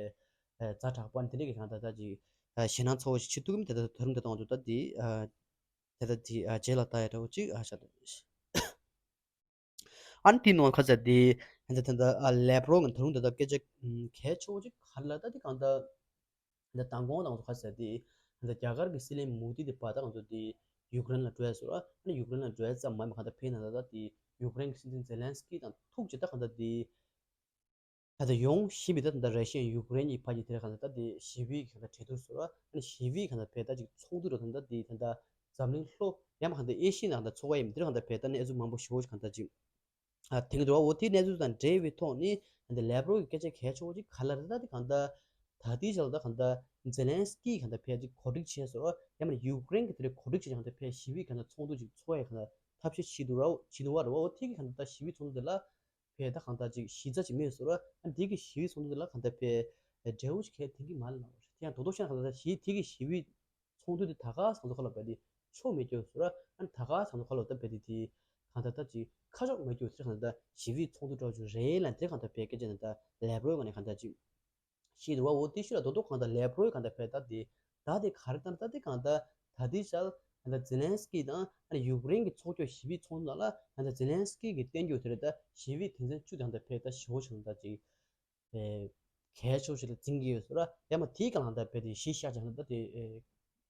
ཛ་དྲག་པོ་ཨ་ནི་དེ་འདྲས་ཀྱི་གང་ལྟར་ད་ཅིག་ཞེད་སྣང་ཚ་བོ་ཞིག་བྱེད་ཐུབ་ཀྱི་མི་དེ་ད་ད་རུང་དེ་གཏོང་དུ་ད་དེ། དེ་ལྟ་དེ་ཨ་རྗེས་ལ་ལྟ་ཡ་འདྲ་བོ་ཅིག་ཨ་ཤ་དང་། ཨ་ནི་དེའི་ནང་ཁ་ཚ་དེ་ད་ད་ད་ཨ་ལེབ་རོ་ང་ད་རུང་ད་ད་སྐད་ཆ་གལ་ཆེ་བོ་ཅིག་ག་རེ་ལ་ད་དེ་གང་ད་ད་མདང་དགོང་དང་ཁ་ཚ་དེ་ད་རྒྱ་གར་གི་སྲིད་བློན་མོ་དི་དེ་བར་ད་ང་ཚོ་དེ་ཡུཀ་རེན་ལ་འགྲོ་ཡ་སོ་ར། ཨ་ནི་ཡུཀ་རེན་ལ་འགྲོ་ཡ་ཙམ་མ་ཡིན་པ་གང་ད་ཕེ་ན་ད་ད་དེ་ཡུཀ་རེན་གི་སྲིད་འཛིན་ཛེ་ལན་སི་ཀི་དང་ཐུག་ཅིག་ད་གང་ད་དེ། ད་ལྟ་ཡོང་བཞིན་པའི་ད་ད་ལྟ་ར་ཤི་ཡ་ཡུཀ་རེན་གྱི་བར་གྱི་དེར་གང་ལྟར་ད་དེ་ཞི་བའི་གང་ལྟར་གྲོས་བསྡུར་ཟེར་བ། ཨ་ནི་ཞི་བའི་གང་ལྟར་བས་ད་ཅིག་ཚོགས་འདུ་རུ་ད་ལྟ་དེ་ད་ལྟ་འཛམ་གླིང་ལྷོ་ཡང་མ་གང་ལྟར་ཨེ་ཤི་ཡའི་ནང་ད་ཚོགས་པ་ཡིན་པ་དེར་གང་ལྟར་བས་ད་གནས་ཚུལ་མང་པོ་ཞེ་པོ་ཞིག་གང་ལྟར་ཅིག་ཨ་དེང་གི་འདུག་བ། འོ་དེའི་གནས་ཚུལ་དང་འབྲེལ་བའི་ཐོག་ནས་ད་ལྟ་ལེབ་རོ་གི་སྐད་ཆ་གལ་ཆེ་བོ་ཅིག་ག་ལ་རེད་ད་དེ་གང་ལྟར་ད་ལྟའི་ཆར་ལ་ད་གང་ལྟར་ཛེ་ལན་སི་ཀི་གང་ལྟར་བས་ཅིག་གོ་སྒྲིག་བྱས་ཟེར་བ། ཡང་མ་ཡུཀ་རེན་གྱི་དེ་རེད་གོ་སྒྲིག་བྱས་ཀྱང་ད་བས་ཞི་བའི་གང་ལྟར་ཚོགས་འདུ་ཅིག་ཚོགས་ཡ་གང་ལྟར་ཐབས་ཤེས་བྱེད་འདུག་ར་བྱེད་འདུག་བ་རེད་བ། འོ་དེ་གི་གང་ལྟར་ད་ཞི་བའི་ཚོགས་འདུ་དེ་ལ། བས་ད་གང་ལྟར་ཅིག་གཞི་རྩ་ཅིག་མེད་ཟེར་བ། ཨ་འདི་གི་ཞི་བའི་ཚོགས་འདུ་དེ་ལ་གང་ལྟར་བས་འབྲས་བུ་ཞིག་གལ་ཐེབས་ཀྱི་མ་རེད་ལབ་པ་རེད། དེ་ཡང་རྡོག་རྡོག་བཤད་ན་གང་ལྟར་ཞི་དེ་གི་ཞི་བའི་ཚོགས་འདུ་དེ་ད་ག་ས་གང་དུ་ཁ་ལོ་བས་དེ་ཆོ་མེད་སྐྱོ་ཟེར་བ། ཨ་ད་ག་ས་གང་དུ་ཁ་ལོ་ད་བས་དེ་དེ་གང་ལྟར་ད་ཅིག་ཁ་ཕྱོགས་མེད་སྐྱོ་ཟེར། གང་ལྟར་ཞི་བའི་ཚོགས་འདུ་འདྲ་བོ་ཅིག་རེད་ལབ་དེ་གང་ལྟར་བས་སྐད་ཆ་ནི་ད་ལེབ་རོ་ག་ནས་གང་ལྟར་ཅིག་ཤེས་འདུག་བ། འོ་དེ་ཤུལ་ལ་རྡོག་རྡོག་གང་ལྟར་ལེབ་རོའི་གང་ལྟར་བས་ད་དེ་ད་དེ་ག་རེ་ལྟར་ད་དེ་གང་ལྟར་ད་དེ་ཤལ་གང་ལྟར་ཛེ་ལན་སི་ཀི་དང་ཨ་ནི་ཡུཀ་རེན་གྱི་ཚོགས་ཆོས་ཞི་བའི་ཚོགས་འདུ་ནང་ལ་གང་ལྟར་ཛེ་ལན་སི་ཀི་གི་བསྟན་བཅོས་དེ་རེད། ད་ཞི་བའི་དོན་ཚན་བཅུ་དེ་གང་ལྟར་བས་ད་ཞི་བོ་ཆུང་ད་ཅིག་གལ་ཆེ་ཞིག་ལ་འཛིན་གྱི་ཡོད་ཟེར་བ། ཡང་མ་དེའི་གང་ལྟར་བས་དེ་གཞི་བཞག་ཅིག་གང་ལྟར་ད་དེ།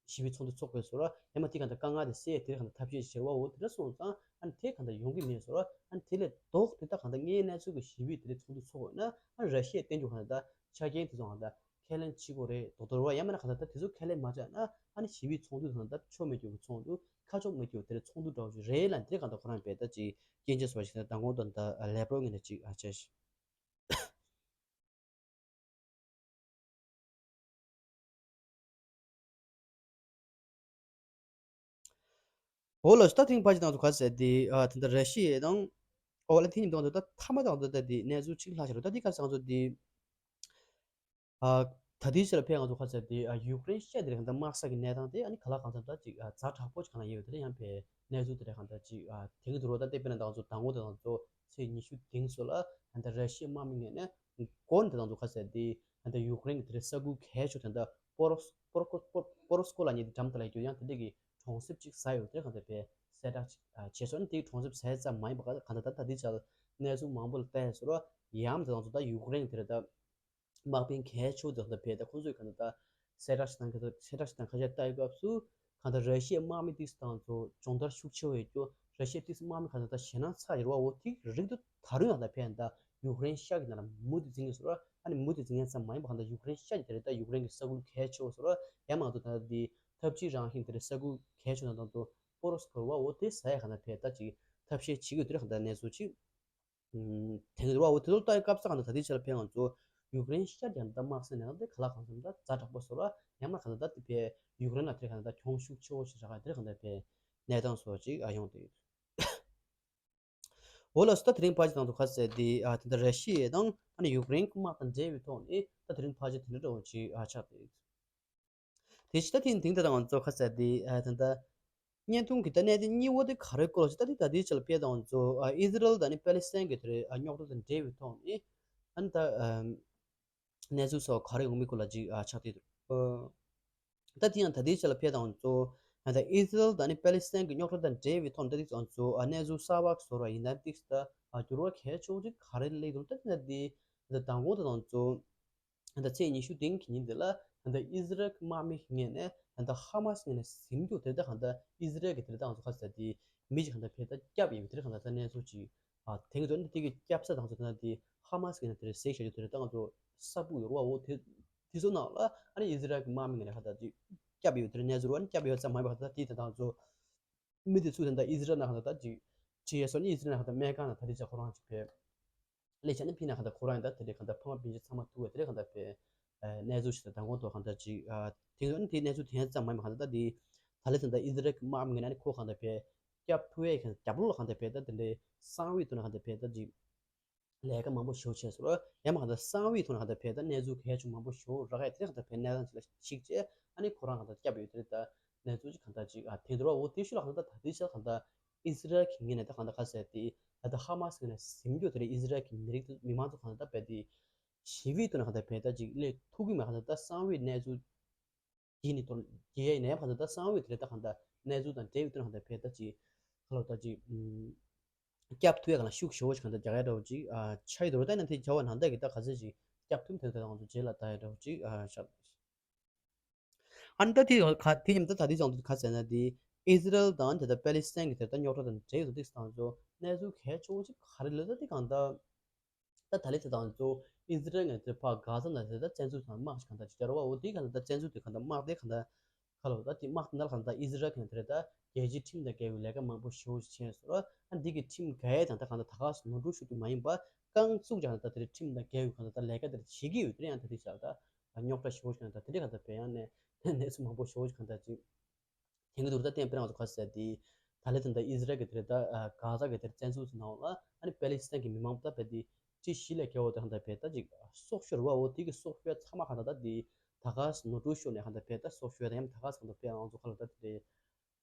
ཞི་བའི་ཚོགས་འདུ་ཚོགས་དགོས་ཟེར་བ། ཡང་མ་དེ་གང་ལྟར་དཀའ་ངལ་དེ་སེལ་ཡས་དེར་གང་ལྟར་ཐབས་ཤེས་བྱེད་པ། འོ་དེ་འདྲ་སོང་ཙང་ཨ་ནི་དེ་གང་ལྟར་ཡོང་གི་མེད་ཟེར་བ། ཨ་ནི་དེ་ལས་ལྡོག་དེ་ད་གང་ལྟར་དངོས་གནས་ཚུལ་གྱི་ཞི་བའི་དེ་འདྲའི་ཚོགས་འདུ་ཚོགས་དགོས་ན་ཨ་ནི་ར་ཤི་ཡའི་བསྟན་བཅོས་གང་ལྟར་ཆ་རྐྱེན་དེ་ཚོ་གང་ལྟར་ཁས་ལེན་བྱེད་དགོས་རེད་མདོག་མདོག་རེད་བ། ཡང་མིན་ན་གང་ལྟར་ད་དེ་ཚོ་ཁས་ལེན་མ་བྱས་ན་ཨ་ནི་ཞི་བའི་ཚོགས་འདུ་གང་ལྟར་ཆོ་མེད་རྒྱུ་གི་ཚོགས་འདུ་ཁ་ཕྱོགས་མེད་རྒྱུ་དེ་འདྲའི་ཚོགས་འདུ་འདྲ་བོ་ཞིག་རེད་ལབ། དེ་གང་ལྟར་ཁོ་རང་བས་ད་ཅིག་སྐྱོན་ཆ་བཟོ་བ་ཞིག་ད་མདང་དགོང་དང་ད་ལེབ་རོ་ངོས་ནས་ཅིག་ཨ་བྱས་ཤིང་། འོ་ལགས་སོ། ད་ཐེངས་ཕ་ཅིག་ནང་དུ་ག་ཟེར་དེ་ཨ་དེ་འདྲ་ར་ཤི་ཡ་དང་། འོ་ལ་དེ་ཉིན་དང་དུ་ད་མཐའ་མ་དང་དུ་ད་དེ་གནས་ཚུལ་གཅིག་ལྷག་ཤར་རུ་ད་དེ་ག་ཟེར་ང་ཚོ་དེ་ཨ་ད་དེའི་ཕྱིར་ཕེ་ང་ཚོ་ག་ཟེར་དེ་ཨ་ཡུཀ་རེན་ཤ་དེ་རེད། གང་ལྟར་དམག་ས་གི་གནས་སྟངས་དེ་ཨ་ནི་ག་ལ་གང་འཚམ་ད་ཅིག་ཨ་ཛ་དྲག་པོ་ཅིག་གང་ལ་ཡོད་དེ་རེད། ཡང་ཕེ་གནས་ཚུལ་དེ་རེད། གང་ལྟར་ཅིག་ཨ་དེང་གི་དུ་རོ་ད་དེ་དཔེར་ན་ད་ང་ཚོ་ཟླ་ངོ་དེ་ང་ཚོ་ཚེས་ཉི་ཤུ་དེང་སོ་ལ་གང་ལྟར་ར་ཤི་ཡའི་དམག་མི་ངོས་ནས་མགོ་ནས་དེ་ང་ཚོ་ག་ཟེར་དེ་གང་ལྟར་ཡུཀ་རེན་གྱི་དེ་རེད་ས་ཁུལ་གལ་ཆེ་དེ་འདྲ་པོ་རོ་པོ་རོ་ཀོ་པོ་པོ་རོ་སྐོ་ལ་ཉེ་དེ་འགྲམ་དེ་ལ་ཡོད་ཡང་དེ་འདྲ་གི་གྲོང་གསེབ་ཅིག་ཟ་ཡོད་དེ་གང་ལྟར་ཕེ་གསལ་བསྒྲགས་ཅིག་ཨ་བྱས་སོང་། ཨ་ནི་དེ་གི་གྲོང་གསེབ་ཟ་ཡ་ཙམ་མ་ཡིན་པ་གང་ལྟར་ད་ལྟ་དེ་ཆ་གནས་ཚུལ་མང་པོ་ལ་བལྟས་སོ་ར་ཡང་དེ་ང་ཚོ་ད་ཡུཀ་རེན་གྱི་དེ་རེད་ད། དམག་དཔོན་གལ་ཆེ་བོ་དེ་དང་བས་ད་ཁོང་ཚོས་གང་ལྟར་གསལ་བསྒྲགས་ཤིག་བཏང་གི་འདུག་གསལ་བསྒྲགས་ཤིག་བཏང་ཁ་ཤས་ལྟ་ཡི་སྐབས་སུ་གང་ལྟར་ར་ཤི་ཡའི་དམག་མི་ཏིག་སི་དང་ཚོ་སྦྱོང་བརྡར་ཤུགས་ཆེ་བོ་ཡོད་རྒྱུ། ར་ཤི་ཡའི་ཏིག་སི་དམག་མི་གང་ལྟར་ཞེད་སྣང་ཚ་ཡོད་རེད་བ། འོ་དེ་རིགས་དུ་ད་རུང་ཡང་ད་ཕན་ད་ཡུཀ་རེན་ཤ་གི་ནང་ལ་མུ་མཐུད་འཛིང་གི་ཟེར་བ། ཨ་ནི་མུ་མཐུད་འཛིང་ཡ་ཙམ་མ་ཡིན་པ་གང་ལྟར་ཡུཀ་རེན་ཤ་གི་དེ་རེད་ད་ཡུཀ་རེན་གི་ས་ཁུལ་གལ་ཆེ་བོ་ཟེར་བ། ཡང་མ་གཏོགས་ད་ལྟ་དེ་འཐབ་ཇུས་རང་བཞིན་དེ་རེད། ས་ཁུལ་གལ་ཆེ་བོ་དང་དང་དུ་པོ་རོ་སྐོར་བ་འོ་དེ་ཟ་ཡ་གང་ལྟར་ཕན་ད་ཅིག་ཐབས་ཤེས་བྱེད་ཀྱི་ཡོད་དེ་རེད། གང་ལྟར་གནས་ཚུལ་ཅིག་དེང་རུ་བ་འོ་དེ་ཚོ་ལྟ་ཡི་སྐབས་ས་གང་ལྟར་ད་ལྟའི་ཆ་ལ་ཕན་ང་ཚོ་ཡུཀ་རེན་ཤ་རྒྱག་འདི་དམག་ས་ནས་ང་ཚོ་ག་ལ་གང་འཚམ་ད་ཛ་དྲག་པོ་བཟོ་ར། ཡང་མ་གང་ལྟར་ད་དེ་ཕའི་ཡུཀ་རེན་ལ་དེ་གང་ལྟར་གྱོང་ཤུགས་ཆེ་བོ་ཞིག་རག་གི་དེ་གང་ལྟར་ཕའི་གནས་སྟངས་སོགས་ཅིག་ཨ་ཡོང་དེ་ཡོད། འོ་ལགས་སོ། ད་དེ་རིང་ཕལ་ཆེར་དང་དུ་ཁ་གསལ་དེ་ཨ་དེ་འདྲ་ར་ཤི་ཡ་དང་ཨ་ནི་ཡུཀ་རེན་གྱི་དམག་དང་འབྲེལ་བའི་ཐོག་ནས་ད་དེ་རིང་ཕལ་ཆེར་དེ་འདྲ་འདྲ་བོ་ཅིག་ཨ་ཆགས་དེ་ཡོད། དེ་ཕྱི་ད་ཐེངས་དེང་དེ་དང་ང་ཚོ་ཁ་གསལ་དེ་ཨ་ད་ལྟ་བརྙན་ཐུང་གི་ད་གནད་དོན་གཉིས་པོ་དེ་ག་རེ་སྐོར་ལ་ཅིག་ད་དེ་ད་དེའི་ཆ་ལ་ཕེབས་དང་ང་ཚོ་ཨ་ཨི་ཟི་རལ་དང་ནི་པེ་ལི་སི་ཐན་གྱི་དེ་རེད་ཨ་རྙོག་དྲ་དང་འབྲེལ་བའི་ཐོག་ནས་ཨ་ནི་ད་ཨ་གནས་ཚུལ་སོགས་ག་རེ་ཡོང་མིན་སྐོར་ལ་ཅིག་ཨ་ཆགས་དེ་ཨ་ད་དེ་ཡང་ད་དེའི་ཆ་ལ་ཕེབས་དང་ང་ཚོ་ཨ་ད་ཨི་ཟི་རལ་དང་ནི་པེ་ལི་སི་ཐན་གྱི་རྙོག་དྲ་དང་འབྲེལ་བའི་ཐོག་ནས་ད་དེ་ང་ཚོ་ཨ་གནས་ཚུལ་གསར་པ་བཟོ་ར་ཡིན་ན་ཏིག་ད་ཨ་འགྱུར་བ་གལ་ཆེ་བོ་ཅིག་ག་རེ་སླེབས་འདུག་ད་དེ་ད་དེ་ད་མདང་དགོང་དང་ང་ཚོ། ད་ཚེས་ཉི་ཤུ་རྩ་བདུན་གྱི་ཉིན་དེ་ལ་ད་ལྟ་ཨི་ཟི་རལ་གྱི་དམག་མི་ངོས་ནས་ད་ལྟ་ཧ་མ་སི་ངོས་ནས་ཟིན་རྒྱུ་དེ་ད་གང་ལྟར་ཨི་ཟི་རལ་གྱི་དེ་ད་ང་ཚོ་ཁ་ས་དེ་མི་ཅིག་གང་ལྟར་ཕེབས་ད་སྐྱབས་ཡོད་དེ་གང་ལྟར་ད་གནས་ཚུལ་ཅིག་ཨ་དེང་གི་དུས་ནི་དེ་གི་སྐྱབས་ས་དང་ཚོ་དེ་ན་དེ་ཧ་མ་སི་ངོས་ནས་དེ་རེད་ཟེར་བྱ་རྒྱུ་དེ་རེད། ད་ང་ཚོ་ས་སྦུག་ཡོད་རེད་བ། འོ་དེ་དེ་ཚོ་ནང་ལ་ཨ་ནི་ཨི་ཟི་རལ་གྱི་དམག་མི་ངོས་ནས་གང་ལྟར་དེ་སྐྱབས་ཡོད་དེ་གནས་ཚུལ་རེད་བ། ཨ་ནི་སྐྱབས་ཡོད་ཙམ་མ་ཡིན་པ་གང་ལྟར་དེ་ད་ང་ཚོ། མི་དེ་ཚོ་ད་ལྟ་ཨི་ཟི་རལ་ནང་ད་ལྟ་ཅིག་ཁྲིད་ཡས་སོང་ནི་ཨི་ཟི་རལ་ནང་ད་ལྟ་སྨན་ཁང་ནང་ད་ལྟ་ཅིག་ཁོ་རང་ཅིག་ཕེབས། ལས་བྱས་ནི་ཕི་ནང་ད་ལྟ་ཁོ་རང་ཡང་ད་དེ་རེད་གང་ལྟར་ཕ་མ་སྤུན་མཆེད་ཚང་མ་ཐུག་པའི་དེ་རེད་གང་ལྟར་ཕེབས། གནས་ཚུལ་ཞིག་ད་མདང་དགོང་ཐོག་གང་ལྟར་ཅིག་དེ་ནི་དེ་གནས་ཚུལ་དེ་ཙམ་མ་ཡིན་པ་གང་ལྟར་ད་དེ་ད་ལྟ་ད་ལྟ་ཨི་ཟི་རལ་གྱི་དམག་མི་ངོས་ནས་ནི་ཁོ་གང་ལྟར་ཕེབས་སྐྱབས་ཐུབ་ཡས་གང་རྒྱབ་ལོགས་ལ་གང་ལྟར་ཕེབས་ད་དེ་འདྲའི་གསང་བའི་ཐོག་ནས་གང་ལྟར་ཕེབས་ད་ཅིག་ལས་ཀ་མང་པོ་ཞེ་པོ་བྱས་སོང་། ཡང་མ་གང་ལྟར་གསང་བའི་ཐོག་ནས་གང་ལྟར་ཕེབས་ད་གནས་ཚུལ་གལ་ཆེ་མང་པོ་ཞེ་པོ་རག་ཡས་དེ་གང་ལྟར་ཕེབས་གནས་སྟངས་ཅིག་ལ་གཞིགས་བྱས་ཨ་ནི་ཁོ་རང་གང་ལྟར་སྐྱབས་ཡོད་དེ་རེད། ད་གནས་ཚུལ་ཅིག་གང་ལྟར་ཅིག་ཨ་དེ་འདྲ་བ་འོ་དེ་ཤུལ་ལ་གང་ལྟར་ད་དེ་ཤ་གང་ལྟར་ཨི་ཟི་རལ་གྱི་ངོས་ནས་ད་གང་ལྟར་ཁ་གསལ་དེ་ད་ལྟ་ཧ་མ་སི་ངོས་ནས་ཟིན་རྒྱུ་དེ་རེད། ཨི་ཟི་རལ་གྱི་མི་རིགས་དེ་མི་མང་ཚོ་གང་ལྟར་ད་ཕེབས་དེ་ཞི་བའི་ཐོག་ནས་གང་ལྟར་ཕེབས་ད་ཅིག་སླེབས་ཐུབ་ཀྱི་མེད། གང་ལྟར་ད་གསང་བའི་གནས་ཚུལ་དེ་ནི་གཏོར་རྒྱལ་ཡ་ཡིན་ན་ཡང་གང་ལྟར་ད་གསང་བའི་དེ་རེད། ད་གང་ལྟར་གནས་ཚུལ་དང་འབྲེལ་བའི་ཐོག་ནས་གང་ལྟར་ཕེབས་ད་ཅིག་ཁ་ལོ་ད་ཅིག་ཨུམ། སྐྱབས་ཐུབ་ཡ་གང་ལ་ཤུགས་ཞེ་པོ་ཞིག་གང་ལྟར་རྒྱག་ཡ་འདྲ་བོ་ཅིག་ཨ་ཆགས་ཡོད་དོ། ད་ནི་དེ་བྱ་བ་ནང་ལྟར་གྱི་ད་ག་ཚོད་ཅིག་སྐྱབས་ཐུབ་དེ་ད་ང་ཚོ་རྗེས་ལ་ལྟ་ཡ་འདྲ་བོ་ཅིག་ཨ་ཤར། ཨ་ནི་ད་དེ་ག་དེ་མཉམ་དུ་ད་དེ་ཙང་དུ་ག་ཟེར་ན་དེ་ཨི་ཟི་རལ་དང་དེ་ད་པེ་ལི་སི་ཐན་གྱི་དེ་ད་རྙོག་དྲ་དང་འབྲེལ་ཡོད་དུ་དེ་ཙང་ཚོ་གནས་ཚུལ་གལ་ཆེ་བོ་ཅིག་ག་རེ་ལོས་ད་དེ་གང་ལྟར། ད་ད་ལི་ད་དང་ཚོ་ཨི་ཟི་རལ་ངོས་དེ་ཕར་གྷ་ཟ་ནང་དེ་ད་བཙན་འཛུལ་དང་དམག་ཞིག་གང་ལྟར་ཅིག་བྱ་ར་བ་འོ་དེ་གང་ལྟར་ད་བཙན་འཛུལ་དེ་གང་ལྟར་དམག་དེ་གང་ལྟར་ཁ་ལོ་ད་དེ་དམག་དེ་ནང་གང་ལྟར་ཨི་ཟི་རལ་གང་དེ་རེད། ད་རྒྱལ་སྤྱིའི་ཁྲིམས་དང་འགལ་བའི་ལས་ཀ་མང་པོ་ཞེ་པོ་ཞིག་བྱས་སོང་། ཨ་འདི་གི་ཁྲིམས་འགལ་ཡས་དང་ད་གང་ལྟར་ད་ག་སེ་ནོར་འཁྲུལ་ཤོར་རྒྱུ་མ་ཡིན་པ་རྐང་བཙུགས་ཀྱང་ད་དེ་རིང་ཁྲིམས་དང་འགལ་བའི་གང་ལྟར་ད་ལས་ཀ་དེ་བྱེད་ཀྱི་ཡོད་དེ་ཡང་ད་དེ་བྱ་ད་རྙོག་དྲ་ཞེ་པོ་ཞིག་གང་ལྟར་དེ་འདྲ་གང་ལྟར་བས་ཡང་ནས་གནས་ཚུལ་མང་པོ་ཞེ་པོ་ཞིག་གང་ལྟར་ཅིག་དེང་གི་དུས་ད་ལྟའི་དཔེར་ན་ང་ཚོ་ག་ཟེར་དེ་ད་ལི་ད་ད་ཨི་ཟི་རལ་གྱི་དེར་ད་གྷ་ཟ་གི་དེར་བཙན་འཛུལ་ཟེར་ནའང་ལ་ཨ་ནི་པེ་ལི་སི་ཐན་གྱི་མི་མང་པོ་ད་བས་དེ་ཅི་ཞི་ལས་རྒྱལ་བོ་དེ་གང་ལྟར་བས་ད་ཅིག་སྲོག་ཤོར་བ་འོ་དེ་གི་སྲོག་ཤོར་ཚང་མ་གང་ལྟར་ད་དེ་ད་ག་སེ་ནོར་འཁྲུལ་ཤོར་ནས་གང་ལྟར་བས་ད་སྲོག་ཤོར་ད་ཡང་ད་ག་སེ་གང་ལྟར་བས་ང་ཚོ་ག་ལ་ད་དེ་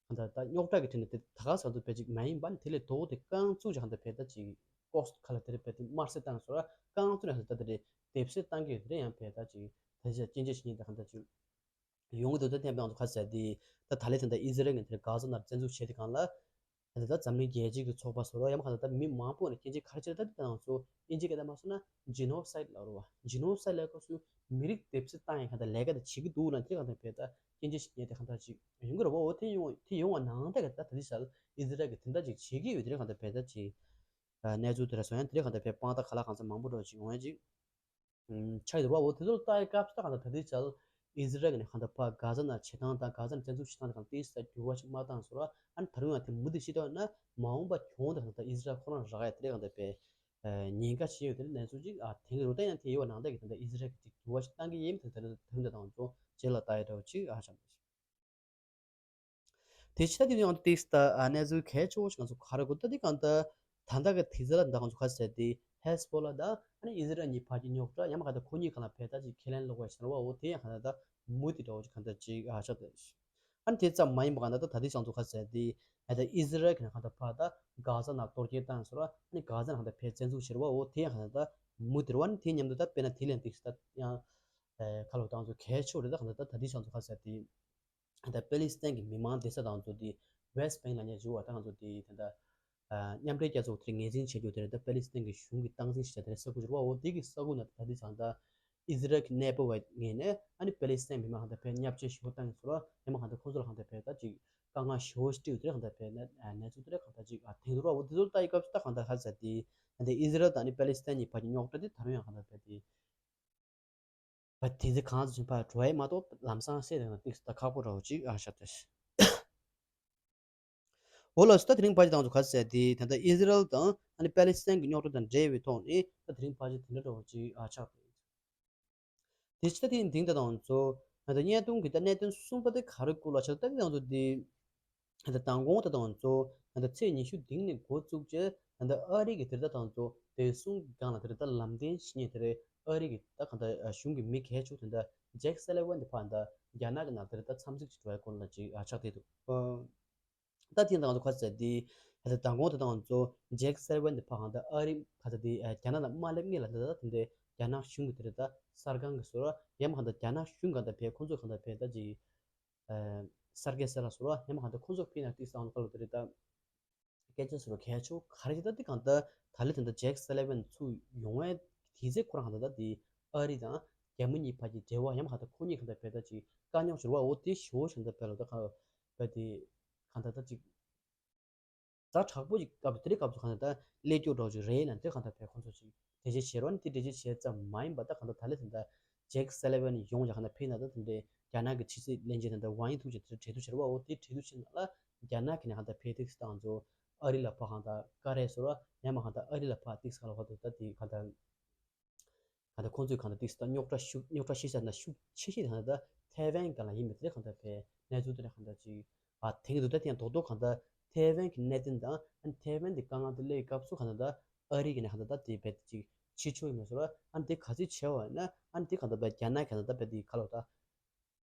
གང་ལྟར་ད་རྙོག་དྲ་གི་ཁྲོད་ནས་དེ་ད་ག་སེ་གང་ལྟར་བས་ཅིག་མ་ཡིན་པ་ནི་དེ་ལས་དོག་དེ་རྐང་བཙུགས་ཀྱང་གང་ལྟར་བས་ད་ཅིག་ལྐོག་ག་ལ་དེར་བས་དེ་དམར་གསོད་བཏང་སོང་ར་རྐང་བཙུགས་ནས་གང་ལྟར་ད་དེ་རེད་སྡེབ་གསོད་བཏང་གི་ཡོད་དེ་རེད། ཡང་བས་ད་ཅིག་ད་ཅི་སྐྱོན་བརྗོད་བྱེད་མཁན་དེ་གང་ལྟར་ཅིག་ཡོང་གི་འདུག་ད་ཐེངས་པའི་ང་ཚོ་ག་ཟེར་དེ་ད་ད་ལི་ད་ད་ཨི་ཟི་རལ་ངོས་དེར་གྷ་ཟ་ནང་བཙན་འཛུལ་བྱས་དེ་གང་ལ་ད་ད་འཛམ་གླིང་རྒྱལ་སྤྱི་གི་ཚོགས་པ་སོགས་ལ་ཡང་གང་ལྟར་ད་མི་མང་པོ་ནས་སྐྱོན་བརྗོད་ག་རེ་བྱས་ད་ད་ང་ཚོ་ཨིན་ཇི་སྐད་ལ་མ་སོང་ན་ཇི་ནོ་སའིད་ལབ་རེད་བ། ཇི་ནོ་སའིད་ལབ་སྐབས་སུ་མི་རིགས་སྡེབ་གསོད་བཏང་ཡས་གང་ལྟར་ལས་ཀ་དེ་བྱེད་ཀྱི་འདུག་ན་དེ་གང་ལྟར་བས་ད་སྐྱོན་བརྗོད་བྱེད་མཁན་དེ་གང་ལྟར་ཅིག་ཡོང་གི་རེད་བ། འོ་དེ་ཡོང་དེ་ཡོང་བ་ནང་ལྟར་གི་ད་ད་ལི་ས་ཨི་ཟི་རལ་གི་དེ་འདྲ་ཅིག་བྱེད་ཀྱི་ཡོད་དེ་རེད། གང་ལྟར་བས་ད་ཅིག་གནས་ཚུལ་དེ་འདྲ་སོང་ཡང་དེ་རེད། གང་ལྟར་བས་དཔང་རྟགས་ག་ལ་གང་ཚ་མང་པོ་འགྲོ་ཅིག་ཡོང་ཡས་ཅིག་ཆགས་ཡོད་རེད་བ། འོ་དེ་ཚོ་ལ་ལྟ་ཡི་སྐབས་སུ་ད་གང་ལྟར་ད་ལྟའི་ཆར་ཨི་ཟི་རལ་གྱི་ནས་གང་ལྟར་ཕར་གྷ་ཟ་ནང་བྱེད་སྟངས་དང་གྷ་ཟ་ནས་བཙན་འཛུལ་བྱེད་སྟངས་དེ་གང་ལྟར་ཏོག་ཙམ་འགྱུར་བ་ཞིག་མ་བཏང་སོང་ར། ཨ་ནི་ད་རུང་ཡང་དེ་མུ་མཐུད་བྱེད་ཐུབ་ན་མ་འོངས་པ་གྱོང་དེ་གང་ལྟར་ཨི་ཟི་རལ་ཁོ་རང་རག་ཡ་དེ་རེད། གང་ལྟར་བས་ཉེན་ཁ་ཞིག་ཡོད་དེ་རེད། གནས་ཚུལ་ཅིག་ཨ་དེང་རུ་ད་ཡང་དེ་ཡོད་པ་ནང་ལྟར་གྱི་ད་ལྟ་ཨི་ཟི་རལ་གྱི་ཅིག་འགྱུར་བ་ཞིག་བཏང་གི་ཡིན་དེ་ད་རུང་ད་རུང་ད་དང་ཚོ་རྗེས་ལ་ལྟ་ཡ་འདྲ་བོ་ཅིག་ཨ་བྱམས། དེ་ཕྱི་ད་དེ་ཡང་ཏིག་ད་ཨ་གནས་ཚུལ་གལ་ཆེ་བོ་ཞིག་ང་ཚོ་ག་རེ་གོ་ད་དེ་གང་ལྟར་ད་ལྟ་གི་དེ་ཚོ་ལ་ད་ང་ཚོ་ག་ཟེར་དེ་ཧེ་སི་བྷོ་ལ་དང་ཨ་ནི་ཨི་ཟི་རལ་གཉིས་བར་གྱི་རྙོག་དྲ་ཡང་མ་ག་ད་ཁོ་གཉིས་གང་ལ་བས་ད་ཅིག་ཁས་ལེན་ལོག་པའི་ཕྱིར་བ་འོ་དེ་ཡང་གང་ལ་ད་མུ་མཐུད་འདྲ་བོ་ཅིག་གང་ལྟར་ཅིག་ཨ་ཆགས་ད། ཨ་ནི་དེ་ཙམ་མ་ཡིན་པ་གང་ལྟར་ད་ད་དེ་ང་ཚོ་ག་ཟེར་དེ་ཨ་ད་ཨི་ཟི་རལ་གྱི་ནང་གང་ལྟར་ཕར་ད་གྷ་ཟ་ནང་གཏོར་སྐྱོན་བཏང་སོང་ར། ཨ་ནི་གྷ་ཟ་ནང་གང་ལྟར་ཕར་བཙན་འཛུལ་བྱེད་ར་བ་འོ་དེ་ཡང་གང་ལྟར་ད་མུ་མཐུད་ར་བ། ཨ་ནི་དེ་མཉམ་དུ་ད་དཔེར་ན་དེ་ལན་ཏིག་ད་ཡང་ཁ་ལོ་ད་ང་ཚོ་གལ་ཆེ་བོ་རེད། ད་གང་ལྟར་ད་ད་དེ་ང་ཚོ་ག་ཟེར་དེ། ད་པེ་ལི་སི་ཐན་གྱི་མི་མང་བསྡད་ས་དང་ཚོ་དེ་ཝེ་སི་ཊི་བེང་ལབ་མཁན་ཅིག་ཡོད་པ། ད་ང་ཚོ་དེ་ད་ལྟ་ཨ་མཉམ་འབྲེལ་རྒྱལ་ཚོགས་དེར་ངོས་འཛིན་བྱེད་རྒྱུ་དེ་རེད། ད་པེ་ལི་སི་ཐན་གྱི་གཞུང་གིས་སྟངས་འཛིན་བྱེད་བྱ་དེ་རེད། ས་ཁུལ་ཅིག་རེད་བ། འོ་དེ་གི་ས་ཁུལ་ནང་ད་དེ་ཚང་ད་ཨི་ཟི་རལ་གྱི་གནས་སྤོ་བའི་ངོས་ནས་ཨ་ནི་པེ་ལི་སི་ཐན་མི་མང་གང་ལྟར་ཕར་བརྙས་བཅོས་ཞེ་པོ་བཏང་ཡོད་ཟེར་བ། ཡང་མ་གང་ལྟར་ཁོ་ཚོ་ལ་གང་ལྟར་ཕར་ད་ཅིག་དཀའ་ངལ་ཞེ་པོ་ཞིག་འཕྲད་ཡོད་དེ་རེད། གང་ལྟར་ཕར་ན་ཨ་གནས་ཚུལ་དེ་རེད། གང་ལྟར་ཅིག་ཨ་དེང་དུ་ར་འོ་དེ་ཚོ་ལ་ལྟ་ཡི་སྐབས་སུ་ད་གང་ལྟར་ཧ་ཟེར་དེ་ད་ལྟ་ཨི་ཟི་རལ་དང་ཨ་ནི་པེ་ལི་སི་ཐན་གཉིས་བར་གྱི་རྙོག་དྲ་དེ་ད་རུང་ཡང་གང་ལྟར་ཕར་དེ། བ་དེ་ཚེ་གང་ཚོད་ཕར་འགྲོ་ཡས་མ་གཏོགས་ལམ་སང་སེལ་ཡོང་ན་ཏིག་ཙམ་ཁག་པོ་འདྲ་བོ་ཅིག་ཨ་ཤ་ཏེ། འོ་ལགས་སོ། ད་དེ་རིང་ཕལ་ཆེར་ད་ང་ཚོ་ག་ཟེར་དེ་ད་ལྟ་ཨི་ཟི་རལ་དང་ཨ་ནི་པེ་ལི་སི་ཐན་གྱི་རྙོག་དྲ་དང་འབྲེལ་བའི་ཐོག་ནས་ད་དེ་རིང་ཕལ་ཆེར་དེ་འདྲ་འདྲ་བོ་ཅིག་ཨ་ཆགས་ཏེ། དེ་ཕྱི་ད་དེ་རིང་དེང་ད་ང་ཚོ་ ད་བརྙན་ཐུང་གི་ད་གནད་དོན་གསུམ་པ་དེ་ག་རེ་སྐོར་ལ་ཆགས་ད་ང་ཚོ་དེ་ད་མདང་དགོང་ད་ང་ཚོ་ད་ཚེས་ཉི་ཤུ་དེ་ནས་འགོ་བཙུགས་རྗེས་ད་ཨ་རི་གི་དེ་ད་ང་ཚོ་བདེ་སྲུང་སྒང་ལ་དེ་ད་ལམ་སྟོན་བྱེད་མཁན་དེ་རེད། ཨ་རི་གི་ད་གང་ལྟར་གཞུང་གི་མི་གལ་ཆེ་དེ་ད་ཇེག་སེ་ལི་ཝན་དེ་ཕར་ད་རྒྱ་ནག་གི་ནང་དེ་ད་འཚམས་གཟིགས་ཅིག་འགྲོ་ཡ་སྐོར་ལ་ཅིག་ཆགས་བསྡད་འདུག་ད་དེ་ཡིན་ད་ང་ཚོ་ག་ཚོད་དེ་ད་མདང་དགོང་དེ་ད་ང་ཚོ་ཇེག་སེ་ལི་ཝན་དེ་ཕར་གང་ལྟར་ཨ་རི་ག་ཚོད་དེ་རྒྱ་ནག་ལ་མ་སླེབས་སྔོན་ལ་ད་ད་དེ་འདྲའི་རྒྱ་ནག་གཞུང་གི་དེ་རེད་ད་གསར་ཁང་གི་བཟོ་འདྲ་ཡང་མ་གང་ལྟར་རྒྱ་ནག་གཞུང་གང་ལྟར་ཕར་ཁོང་ཚོ་གང་ལྟར་ཕར་ད་ཅིག་གསར་འགོད་ཟེར་ལ་བཟོ་འདྲ་ཡང་མ་གང་ལྟར་ཁོང་ཚོ་ཕར་ན་ཏིག་སང་ལོ་ཁ་ལོ་དེ་རེད་ད། སྐད་ཆ་བཟོ་འདྲ་གལ་ཆེ་བོ་ག་རེ་ཅིག་ད་དེ་གང་ལྟར་ད་ལྟ་དེ་འདྲ་ཇེག་སེ་ལི་ཝན་ཚུར་ཡོང་བའི་དུས་ཚོད་ཁོ་རང་གང་ལྟར་ད་དེ་ཨ་རི་དང་རྒྱ་མི་གཉིས་བར་གྱི་འབྲེལ་བ་ཡང་མ་གང་ལྟར་ཁོ་གཉིས་གང་ལྟར་ཕར་ད་ཅིག་དཀའ་རྙོག་ཅིག་རེད་བ། འོ་དེ་ཞེ་པོ་ཅིག་གང་ལྟར་ཕར་ལ་ད་གང་ལྟར་ད་ཅིག་ཛ་དྲག་པོ་ཅིག་སྐབས་དེ་རིང་སྐབས་སུ་གང་ལྟར་ད་སླེབས་རྒྱུ་འདྲ་ཅིག་རེད་ན་དེ་གང་ལྟར་ཕར་ཁོང་ཚོ་ཅིག་འགྲེལ་བརྗོད་བྱེད་རོགས་ནི་དེ་འགྲེལ་བརྗོད་བྱས་ཙམ་མ་ཡིན་པ་ད་གང་ལྟར་ད་ལྟ་དེ་འདྲ་ཇེག་སེ་ལི་ཝན་ཡོང་ཡ་གང་ལྟར་ཕར་ན་ད་དེ་འདྲའི་རྒྱ་ནག་གི་ཕྱི་སྲིད་བློན་ཆེན་དེ་འདྲ་ཝང་ཡི་ཐུག་ཅིག་དེ་འདྲ་གྲོས་བསྡུར་བྱེད་རོགས། འོ་དེ་གྲོས་བསྡུར་བྱེད་ནང་ལ་རྒྱ་ནག་གི་ནས་གང་ལྟར་ཕར་ཏིག་སི་ད་ང་ཚོ་ཨ་རི་ལ་ཕར་གང་ལྟར་བཀའ་རེ་ཟེར་རོགས་ཡང་མ་གང་ལྟར་ཨ་རི་ལ་ཕར་ཏིག་སི་ག་ལ་བ་དུ་ད་དེ་གང་ལྟར་གང་ལྟར་ཁོང་ཚོས་གང་ལྟར་ཏིག་སི་ད་རྙོག་དྲ་ཤུགས་རྙོག་དྲ་ཤེས་བྱ་ན་ཤུགས་ཆེ་ཤོས་དེ་གང་ལྟར་ཐའེ་ཝན་སྒང་ལ་ཡིན་པ་དེ་གང་ལྟར་ཕར་གནས་ཚུལ་དེ་འདྲ་གང་ལྟར་ཅིག་ཨ་དེང་གི་འདུག་ད་དེ་ཡང་རྡོག་རྡོག་གང་ལྟར་ཐའེ་ཝན་གྱི་གནད་དོན་དང་ཨ་ནི་ཐའེ་ཝན་དེ་དཀའ་ངལ་དུ་སླེབས་པའི་སྐབས་སུ་གང་ལྟར་ཨ་རི་གི་ནས་གང་ལྟར་དེ་རྦད་དེ་ཅིག་ཕྱི་ཕྱོགས་ཡིན་པ་སོགས་ཨ་ནི་དེ་ག་ཚོད་བྱས་པ་ཡིན་ན་ཨ་ནི་དེ་གང་ལྟར་རྒྱ་ནག་གང་ལྟར་རྦད་དེ་ག་ལ་བ་ད་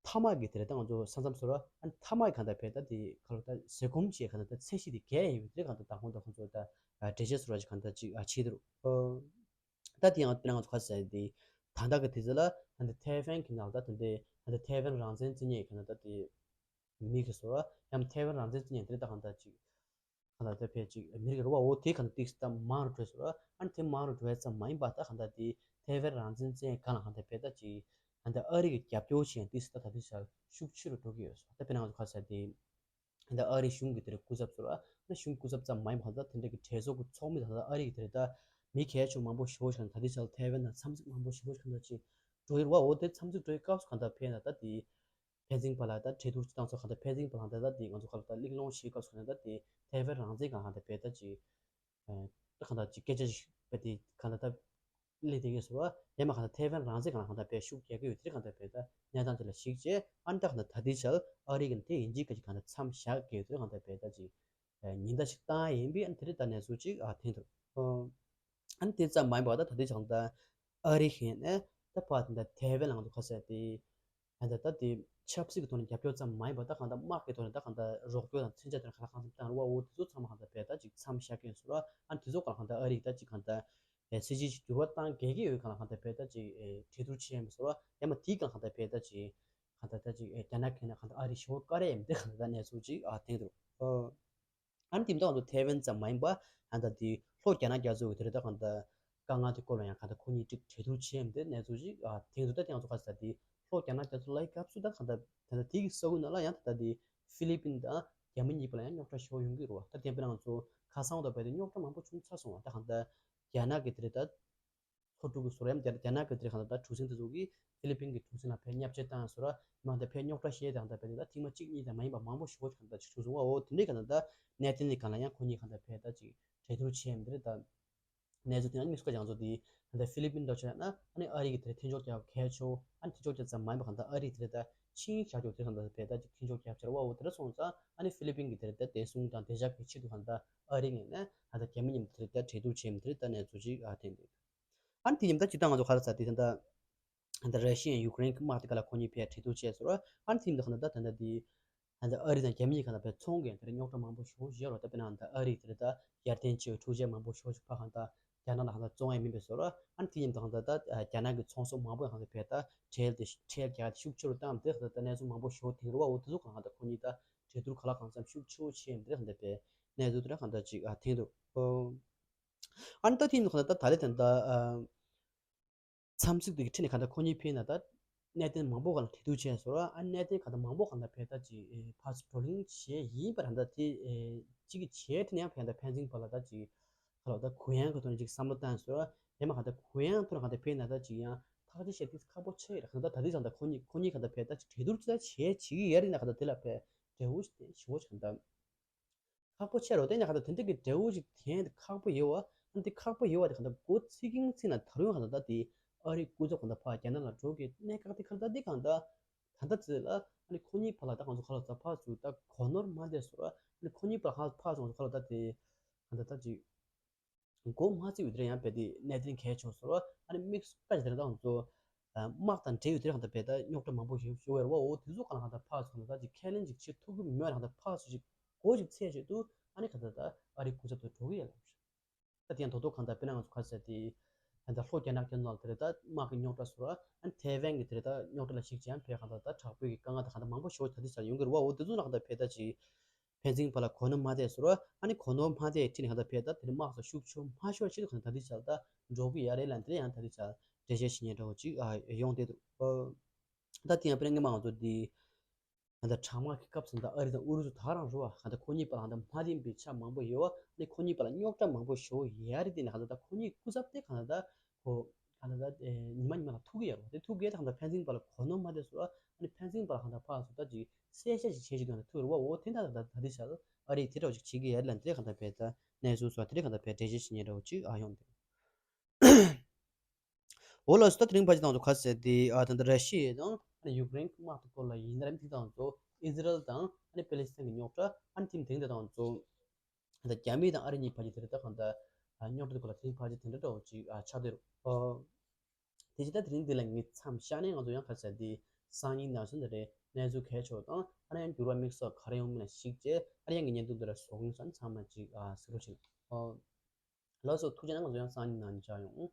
མཐའ་དམག་གི་དེ་རེད་ད་ང་ཚོ་ས་མཚམས་སོགས་ཨ་ནི་མཐའ་དམག་གི་གང་ལྟར་རྦད་ད་དེ་ག་ལ་བ་ད་ཟས་སྐོམ་བྱས་གང་ལྟར་ད་ཚད་གཞི་དེ་བརྒལ་ཡོད་པའི་དེ་གང་ལྟར་ད་ཁོང་ད་ཁོང་ཚོ་ད་འགྲེལ་བཤད་སོགས་ཅིག་གང་ལྟར་ཅིག་བྱེད་དེ་རུ། ད་དེ་ཡང་དཔེར་ན་ང་ཚོ་ག་ཟེར་དེ་ད་ལྟ་གི་དུས་ཚོད་ལ་ད་ལྟ་ཐའེ་ཝན་གྱི་ནང་ད་དེ་འདྲའི་ད་ལྟ་ཐའེ་ཝན་རང་བཙན་རྩོད་མཁན་གྱི་ད་ལྟ་དེ་མི་གི་སོ་ཡང་ཐའེ་ཝན་རང་བཙན་རྩོད་མཁན་དེ་ད་གང་ལྟ་ཅིག་གང་ལྟ་དེ་ཕལ་ཅིག་མི་རིགས་རུ་བ་འོ་དེ་གང་ལྟ་ཏིག་སི་ད་མང་རུ་འགྲོ་སོ་ཨ་ནི་དེ་མང་རུ་འགྲོ་བའི་ཙམ་མ་ཡིན་པ་ད་གང་ལྟ་དེ་ཐའེ་ཝན་རང་བཙན་རྩོད་མཁན་གང་ལ་གང་ལྟ་ཕལ་ད་ཅིག་གང་ལྟ་ཨ་རི་གི་རྒྱབ་སྐྱོར་བྱེད་མཁན་ཏིག་སི་ད་ད་དུས་ཚོད་ཤུགས་ཆེ་རུ་འགྲོ་གི་ཡོད་སོ། ད་དཔེར་ན་ང་ཚོ་ག་ཟེར་དེ། ད་ལྟ་ཨ་རི་གཞུང་གི་དེར་སྐུ་ཚབ་ཚོར་ཨ་ནི་གཞུང་སྐུ་ཚབ་ཙམ་མ་ཡིན་པར་ད་དེ་འདྲ་གི་གྲོས་ཚོགས་ཀྱི་ཚོགས་མི་དང་ད་ལྟ་ཨ་རི་གི་དེར་ད་མི་གལ་ཆེ་མང་པོ་ཞེ་པོ་ཞིག་ད་ལྟའི་ཆར་ཐའེ་ཝན་ནང་འཚམས་གཟིགས་མང་པོ་ཞེ་པོ་ཞིག་གང་ལྟར་ཅིག་འགྲོ་ཡི་རེད་བ། འོ་དེ་འཚམས་གཟིགས་འགྲོ་ཡི་སྐབས་སུ་གང་ལྟར་ཕེབས་ན་ད་དེ་ཕན་ཚུན་བར་ལ་ད་གྲོས་བསྡུར་བཏང་ཚོ་གང་ལྟར་ཕན་ཚུན་བར་ལ་ད་ད་དེ་ང་ཚོ་ག་ལ་ད་གླེང་སློང་བྱེད་སྐབས་སུ་གང་ལྟར་ད་དེ་ཐའེ་ཝན་རང་བཙན་སྒང་གང་ལྟར་ཕེབས་ད་ཅིག་ད་གང་ལྟར་ཅིག་སྐད་ཆ་ཞིག་བས་དེ་གང་ལྟར་ད་སླེབས་བསྡད་ཀྱི་ཟེར་བ། ཡང་མ་གང་ལྟར་ཐའེ་ཝན་རང་བཙན་སྒང་ལ་གང་ལྟར་བས་ཤུགས་རྒྱག་གི་ཡོད་དེ་གང་ལྟར་བས་ད་གནས་སྟངས་དེ་ལ་གཞིགས་བྱས་ཨ་ནི་ད་གང་ལྟར་ད་ལྟའི་ཆར་ཨ་རི་གི་དེ་ཡིན་གཅིག་ག་གཅིག་གང་ལྟར་མཚམས་བཞག་གི་ཡོད་དེ་གང་ལྟར་བས་ད་ཅིག་ཉེན་བརྡ་ཞིག་བཏང་ཡིན་པས་ཨ་ནི་དེ་རིང་ད་གནས་ཚུལ་ཅིག་ཨ་ཐོན་འདུག་ཨ་ནི་དེ་ཙམ་མ་ཡིན་པར་ད་ད་ལྟའི་ཆར་ད་ཨ་རི་གཞན་ནས་ད་ཕར་དེ་འདྲ་ཐའེ་ཝན་ལ་ང་ཚོ་ག་ཟེར་དེ། ད་ལྟ་ད་དེ་ཆབ་སྲིད་ཀྱི་ཐོག་ནས་རྒྱབ་སྐྱོར་ཙམ་མ་ཡིན་པར་ད་གང་ལྟར་དམག་གི་ཐོག་ནས་ད་གང་ལྟར་རོགས་སྐྱོར་དང་མཚོན་ཆ་དེ་ག་ལ་གང་འཚམ་བཏང་རུ་བ་འོ་དེ་ཚོ་ཚང་མ་གང་ལྟར་བས་ད་ཅིག་མཚམས་བཞག་གིན་སོ་ར། ཨ་ནི་དེ་ཚོ་ག་ལ་གང་ལྟར་ཨ་རིག་ད་ཅིག་གང་ལྟར་སྲིད་ཇུས་ཅིག་འགྱུར་བ་བཏང་གལ་གི་ཡོད་ག་ལ་གང་ལྟར་བས་ད་ཅིག་གྲོས་བསྡུར་བྱས་མི་སོ་ར། ཡང་མ་དེའི་ག་ལ་གང་ལྟར་བས་ད་ཅིག་གང་ལྟར་ད་ཅིག་རྒྱ་ནག་གི་ནས་གང་ལྟར་ཨ་རི་ཞོར་བཀའ་རེ་ཡིན་དེ་ག་ལ་ད་གནས་ཚུལ་ཅིག་ཨ་ཐེངས་དུ། ཨ་ནི་དེ་མ་ཐག་ཐའེ་ཝན་ཙམ་མ་ཡིན་པ་ཨ་ད་དེ་ལྷོ་རྒྱ་ནག་རྒྱ་མཚོ་གི་དེ་རེད་ད་གང་ལྟར་དཀའ་ངལ་དེ་སྐོར་ལ་ཡང་གང་ལྟར་ཁོ་གཉིས་ཀྱིས་གྲོས་བསྡུར་བྱས་མི་དེ་གནས་ཚུལ་ཅིག་ཨ་ཐེངས་དུ་ད་དེ་ང་ཚོ་ག་ས་དེ་ལྷོ་རྒྱ་ནག་རྒྱ་མཚོ་ལ་ཡི་སྐབས་སུ་ད་གང་ལྟར་ད་ལྟ་དེ་གི་ས་ཁུལ་ནང་ལ་ཡང་ད་ལྟ་དེ་ཧྥི་ལི་པིན་དང་རྒྱ་མི་གཉིས་པོ་ལ་ཡང་རྙོག་དྲ་ཞེ་པོ་ཡོང་གི་རེད་བ། ད་དེ་དཔེར་ན་ང་ཚོ་ཁ་སང་དང་བས་དེ་རྙོག་དྲ་མང་པོ་བྱུང་ཚར་སོང་བ། ད་གང་ལྟར་རྒྱ་ནག་གི་དེ་རེད་ད། ཚོ་དྲུག་གི་སོ་ར་ཡང་རྒྱ་རྒྱ་ནག་གི་དེ་རེད་གང་ལྟར་ད་གྲུ་གཟིངས་དེ་ཚོ་གིས་ཧྥི་ལི་པིན་གྱི་གྲུ་གཟིངས་ལ་ཕར་བརྙས་བཅོས་བཏང་སོ་ར་མ་ད་ཕར་རྙོག་དྲ་བཤད་དང་ད་ཕར་དེ་ད་ཐེངས་མ་གཅིག་གཉིས་དང་མ་ཡིན་པ་མང་པོ་ཞེ་པོ་ཅིག་གང་ལྟར་ཅིག་བྱུང་སོང་བ། འོ་དེ་འདྲའི་གང་ལྟར་ད་གནད་དོན་དེ་གང་ལ་ཡང་ཁོ་གཉིས་གང་ལྟར་ཕར་ད་ཅིག་གྲོས་བསྡུར་བྱས་མི་དེ་རེད་ད། གནས་ཚུལ་དེ་ཡང་དམིགས་བཀར་རྒྱ་མཚོ་དེ་ད་ཧྥི་ལི་པིན་འདྲ་ཆ་ན་ཨ་ནི་ཨ་རི་གི་དེ་རེད་འཐེན་འཇོག་རྒྱག་གལ་ཆེ་བོ། ཨ་ནི་འཐེན་འཇོག་རྒྱག་ཙམ་མ་ཡིན་པ་གང་ལྟར་ཨ་རི་དེ་རེད་ད་ཆིངས་བཞག་རྒྱུ་དེ་གང་ལྟར་ཕར་ད་ཅིག་འཐེན་འཇོག་རྒྱག་ཆེ་བ། འོ་དེ་འདྲ་སོང་ཙང་ཨ་ནི་ཧྥི་ལི་པིན་གི་དེ་རེད་ད་བདེ་སྲུང་དང་བདེ་འཇགས་ཀྱི་ཆེད་དུ་གང་ལྟར་ཨ་རི་ངོས་ནས་ད་ལྟ་རྒྱ་མི་མཉམ་དུ་དེ་ལྟར་གྲོས་བསྡུར་བྱས་མི་དེ་ལྟར་གནས་ཚུལ་ཅིག་ཨ་ཐོན་འདུག་ཨ་ནི་དེ་མཉམ་དུ་སྤྱིར་བཏང་ང་ཚོ་ག་རེ་ཟེར་དེ་ད་ལྟ་ད་ལྟ་ར་ཤི་ཡ་ཡུཀ་རེན་གྱི་དམག་དེ་ག་ལ་ཁོ་གཉིས་ཕར་གྲོས་བསྡུར་བྱས་ཟེར་ར། ཨ་ནི་དེ་མཉམ་དུ་གང་ལྟར་ད་ལྟ་འདི་ད་ལྟ་ཨ་རི་དང་རྒྱ་མི་གང་ལྟར་ཕར་ཚོང་གི་དེ་རིང་རྙོག་དྲ་མང་པོ་ཞེ་པོ་ཞིག་ཡོད་རེད། ད་དཔེར་ན་ད་ཨ་རི་དེ་རེད་ད་ཡར་ཐོན་ཆེ་བའི་འཕྲུལ་ཆས་མང་པོ་ཞེ་པོ་ཞིག་ཕར་གང་ལྟར་རྒྱ་ནག་ལ་གང་ལྟར་བཙོང་ཡ་མིན་པའི་བཟོ་ར། ཨ་ནི་དེ་མཉམ་དུ་གང་ལྟར་ད་རྒྱ་ནག་གི་ཚོང་ཟོག་མང་པོ་གང་ལྟར་ཕར་ད་ཁྲལ་དེ་ཁྲལ་རྒྱག་དེ་ཤུགས་ཆེ་རུ་བཏང་དེ་གང་ལྟར་ད་གནས་ཚུལ་མང་པོ་ཞེ་པོ་ཐོན་རེད་བ། འོ་དེ་ཚོ་གང་ལྟར་ཁོ་གཉིས་ད་གྲོས་བསྡུར་ག་ལ་གང་འཚམ་ཤུགས་ཆེ་བོ་བྱས་ཡིན་དེ་གང་ལྟར་ཕར་གནས་ཚུལ་དེ་འདྲ་གང་ལྟར་ཅིག་ཨ་ཐོན་འདུག་ཨ་ནི་ད་དེ་ཡིན་གང་ལྟར་ད་ད་ལྟ་དེ་འདྲ་ཨ་འཚམས་གཟིགས་དེ་གི་ཁྲིད་ནས་གང་ལྟར་ཁོ་གཉིས་ཕེབས་ན་ད་གནད་དོན་མང་པོ་གང་ལ་གྲོས་བསྡུར་བྱས་སོང་ར། ཨ་ནི་གནད་དོན་གང་ལྟར་མང་པོ་གང་ལྟར་ཕེབས་ད་ཅིག་ཨེ་ཕར་ཚུར་བགྲོ་གླེང་བྱས་ཡིན་པ་ར། ད་དེ་ཨེ་གཅིག་གི་བྱས་ཁྲིད་ནས་ཡང་ཕེབས་ད་ཕན་ཚུན་བར་ལ་ད་ཅིག་ག་ལ་ད་གུ་ཡངས་ཀྱི་ཐོག་ནས་ཅིག་བསམ་བློ་བཏང་སོང་ར། ཡང་མ་གང་ལྟར་གུ་ཡངས་ཐོག་ནས་གང་ལྟར་ཕེབས་ན་ད་ཅིག་ཡང་ཐག་གཅོད་བྱེད་དུས་ཁག་པོ་ཆེ་ར། གང་ལྟར་ད་དེ་ཙང་ད་ཁོ་གཉིས་ཁོ་གཉིས་གང་ལྟར་ཕེབས་ད་ཅིག་གྲོས་བསྡུར་ཅིག་ད་བྱས་བྱེད་ཀྱི་ཡོད་རེད་ན་གང་ལྟར་དེ་ལ་ཕེབས་འབྲས་བུ་ཞིག་ཞུ་བ་ཅིག་གང་ལྟར། ཁག་པོ་ཆེ་རུ་བསྟན་ན་གང་ལྟར་དེ་འདྲ་གི་འབྲས་བུ་ཞིག་དེ་ཁག་པོ་ཡོད་བ། ཨ་འདི་ཁག་པོ་ཡོད་བ་དེ་གང་ལྟར་འགོ་ཚུགས་ཀྱིན་ཚིག་ན་ད་རུང་གང་ལྟར་ད་དེ་ཨ་རིའི་སྐུ་ཚབ་གང་ལྟར་ཕར་རྒྱ་ནག་ལ་འགྲོ་གི་གནད་འགག་དེ་གང་ལྟར་དེ་གང་ལྟར་ ད་ལྟ་ཚེ་ལ་ཨ་ནི་ཁོ་གཉིས་བར་ལ་ད་ང་ཚོ་ག་ལ་ད་ཕར་ཚུར་ད་གོ་ནོར་མ་བསྡད་སོང་ར། ཨ་ནི་ཁོ་གཉིས་བར་ལ་ཕར་ཚུར་ང་ཚོ་ག་ལ་ད་དེ་ད་ལྟ་ད་ཅིག་མགོ་མ་ཚོས་པའི་དེ་རིང་ཡང་བས་དེ་གནད་དོན་གལ་ཆེ་སོང་ར། ཨ་ནི་དམིགས་སུ་བཀར་ཞིག་དེ་རིང་ད་ང་ཚོ་དམག་དང་འབྲེལ་ཡོད་དེ་རིང་ད་བས་ད་རྙོག་དྲ་མང་པོ་ཞིག་ཞུ་བའི་ར་བ། འོ་དེ་ཚོ་ག་ལ་ད་ཕར་ཚུར་ད་ཅིག་ཁས་ལེན་ཅིག་བྱེད་ཐུབ་ཀྱི་མེད་ར། ད་ཕར་ཚུར་ཅིག་གོ་ཅིག་ཚད་ཞིག་ཏུ་ཨ་ནི་ག་ད་ད་ཨ་རིའི་སྐུ་ཚབ་ཏུ་འགྲོ་གི་ཡོད་ལ། ད་དེ་ཡང་དོ་དོ་གང་ལྟར་དཔེར་ན་ང་ཚོ་ཁ་ཟེར་དེ་ད་ལྟ་ལྷོ་རྒྱ་ནག་རྒྱ་ནག་ལ་དེ་རེད། ད་དམག་གི་རྙོག་དྲ་བཟོ་ར། ཨ་ནི་ཐའེ་ཝན་གྱི་དེ་རེད། ད་རྙོག་དྲ་ལ་གཞིགས་ཀྱང་བས་གང་ལྟར་ད་དྲག་པོའི་གི་དཀའ་ངལ་དང་གང་ལྟར་མང་པོ་ཞིག་ད་ལྟའི་ཆར་ཡོང་གི་རེད་བ། འོ་དེ་ཚོ་ནང་གང་ལྟར་བས་ད་ཅིག་ཕན་ཚུན་བར་ལ་གོ་ནོར་མ་བསྡད་བཟོ་ར། ཨ་ནི་གོ་ནོར་མ་བསྡད་ཁྲིད་ནས་གང་ལྟར་བས་ད་དེ་རིང་དམག་སོགས་ཤུགས་ཆེ་མ་ཤོར་ཆེད་དུ་གང་ལྟར་ད་ལྟའི་ཆར་ད་འགྲོ་གི་ཡ་རེད་ལ། དེ་ཡང་ད་ལྟའི་ཆར་འགྲེལ་བཤད་བྱེད་མཁན་འདྲ་བོ་ཅིག་ཨ་ཡོང་བསྡད་འདུག་ཨ་ད་དེ་ཡང་དཔེར་ན་སྔོན་མ་ང་ཚོ་འདི་ད་ལྟ་དྲག་དམག་གི་སྐབས་སུ་ད་ཨ་རི་དང་ཨུ་རུ་སུ་ད་རང་རུ་བ་གང་ལྟར་ཁོ་གཉིས་བར་ལ་གང་ལྟར་མ་བདེན་པའི་ཆ་མང་པོ་ཡོད་བ། ཨ་ནི་ཁོ་གཉིས་བར་ལ་རྙོག་དྲ་མང་པོ་ཞིག་ཡོད་རེད། དེ་ནས་གང་ལྟར་ད་ཁོ་གཉིས་སྐུ་ཚབ་དེ་གང་ལྟར་ད་ཁོ་གང་ལྟར་ད་ཨེ་ཉི་མ་ཉི་མ་ལ་ཐུག་གི་ཡོད་རེད། དེ་ཐུག་གི་ཡོད་ད་གང་ལྟར་ཕན་ཚུན་བར་ལ་གོ་ནོར་མ་བསྡད་སོང་ར། ཨ་ནི་ཕན་ཚུན་བར་ལ་གང་ལྟར་ཕར་ཚུར་ད་ཅིག་གསལ་བཤད་ཅིག་བྱེད་ཅིག་གང་ལྟར་ཐུག་རེད་བ། འོ་དེ་འདྲ་ད་ད་ད་དེ་ཆར་ཨ་རིས་དེ་འདྲ་བ་ཅིག་བྱེད་ཀྱི་ཡོད་རེད་ལ། དེ་གང་ལྟར་བས་ད་གནས་ཚུལ་སོགས་དེ་གང་ལྟར་བས་འགྲེལ་བཤད་བྱེད་མཁན་འདྲ་བོ་ཅིག་ཨ་ཡོང་འདུག་འོ་ལགས་སོ། ད་དེ་རིང་ཕལ་ཆེར་ད་ང་ཚོ་ག་ཟེར་དེ་ཨ་ད་ལྟ་ར་ཤི་ཡ་དང་ཨ་ནི་ཡུཀ་རེན་གྱི་དམག་དེ་སྐོར་ལ་ཡིན་ན་རེད། དེ་ད་ང་ཚོ་ཨི་ཟི་རལ་དང་ཨ་ནི་པེ་ལེ་སི་ཐན་གྱི་རྙོག་དྲ། ཨ་ནི་དེ་དེ་རིང་དེ་ད་ང་ཚོ་ད་རྒྱ་མི་དང་ཨ་རི་གཉིས་ཕལ་ཆེར་དེ་རེད། ད་གང་ལྟར་ཨ་རྙོག་དྲ་དེ་སྐོར་ལ་དེ་རིང་ཕལ་ཆེར་དེ་འདྲ་འདྲ་བོ་ཅིག་ཨ་ཆགས་བསྡད་རེད། ཨ་དེ་བཞིན་ད་དེ་རིང་འདི་ལ་ངས་མཚམས་བཞག་ནས་ང་ཚོ་ཡང་ག་ཟེར་དེ་སང་ཉིན་ནང་ཚུན་དེ་རེད། གནས་ཚུལ་གལ་ཆེ་བ་དང་ཨ་ནི་ཡང་འགྱུར་བ་དམིགས་བསལ་ག་རེ་ཡོང་མིན་ལ་གཞིགས་བྱས་ཨ་ནི་ཡང་གི་བརྙན་ཐུང་འདི་ལ་བཟོ་མཁན་ཚང་མ་ཅིག་ཨ་གཟིགས་རོགས་བྱེད། ཨ་ལགས་སོ། ཐུགས་རྗེ་གནང་། ང་ཚོ་ཡང་སང་ཉིན་ནང་མཇལ་ཡོང་།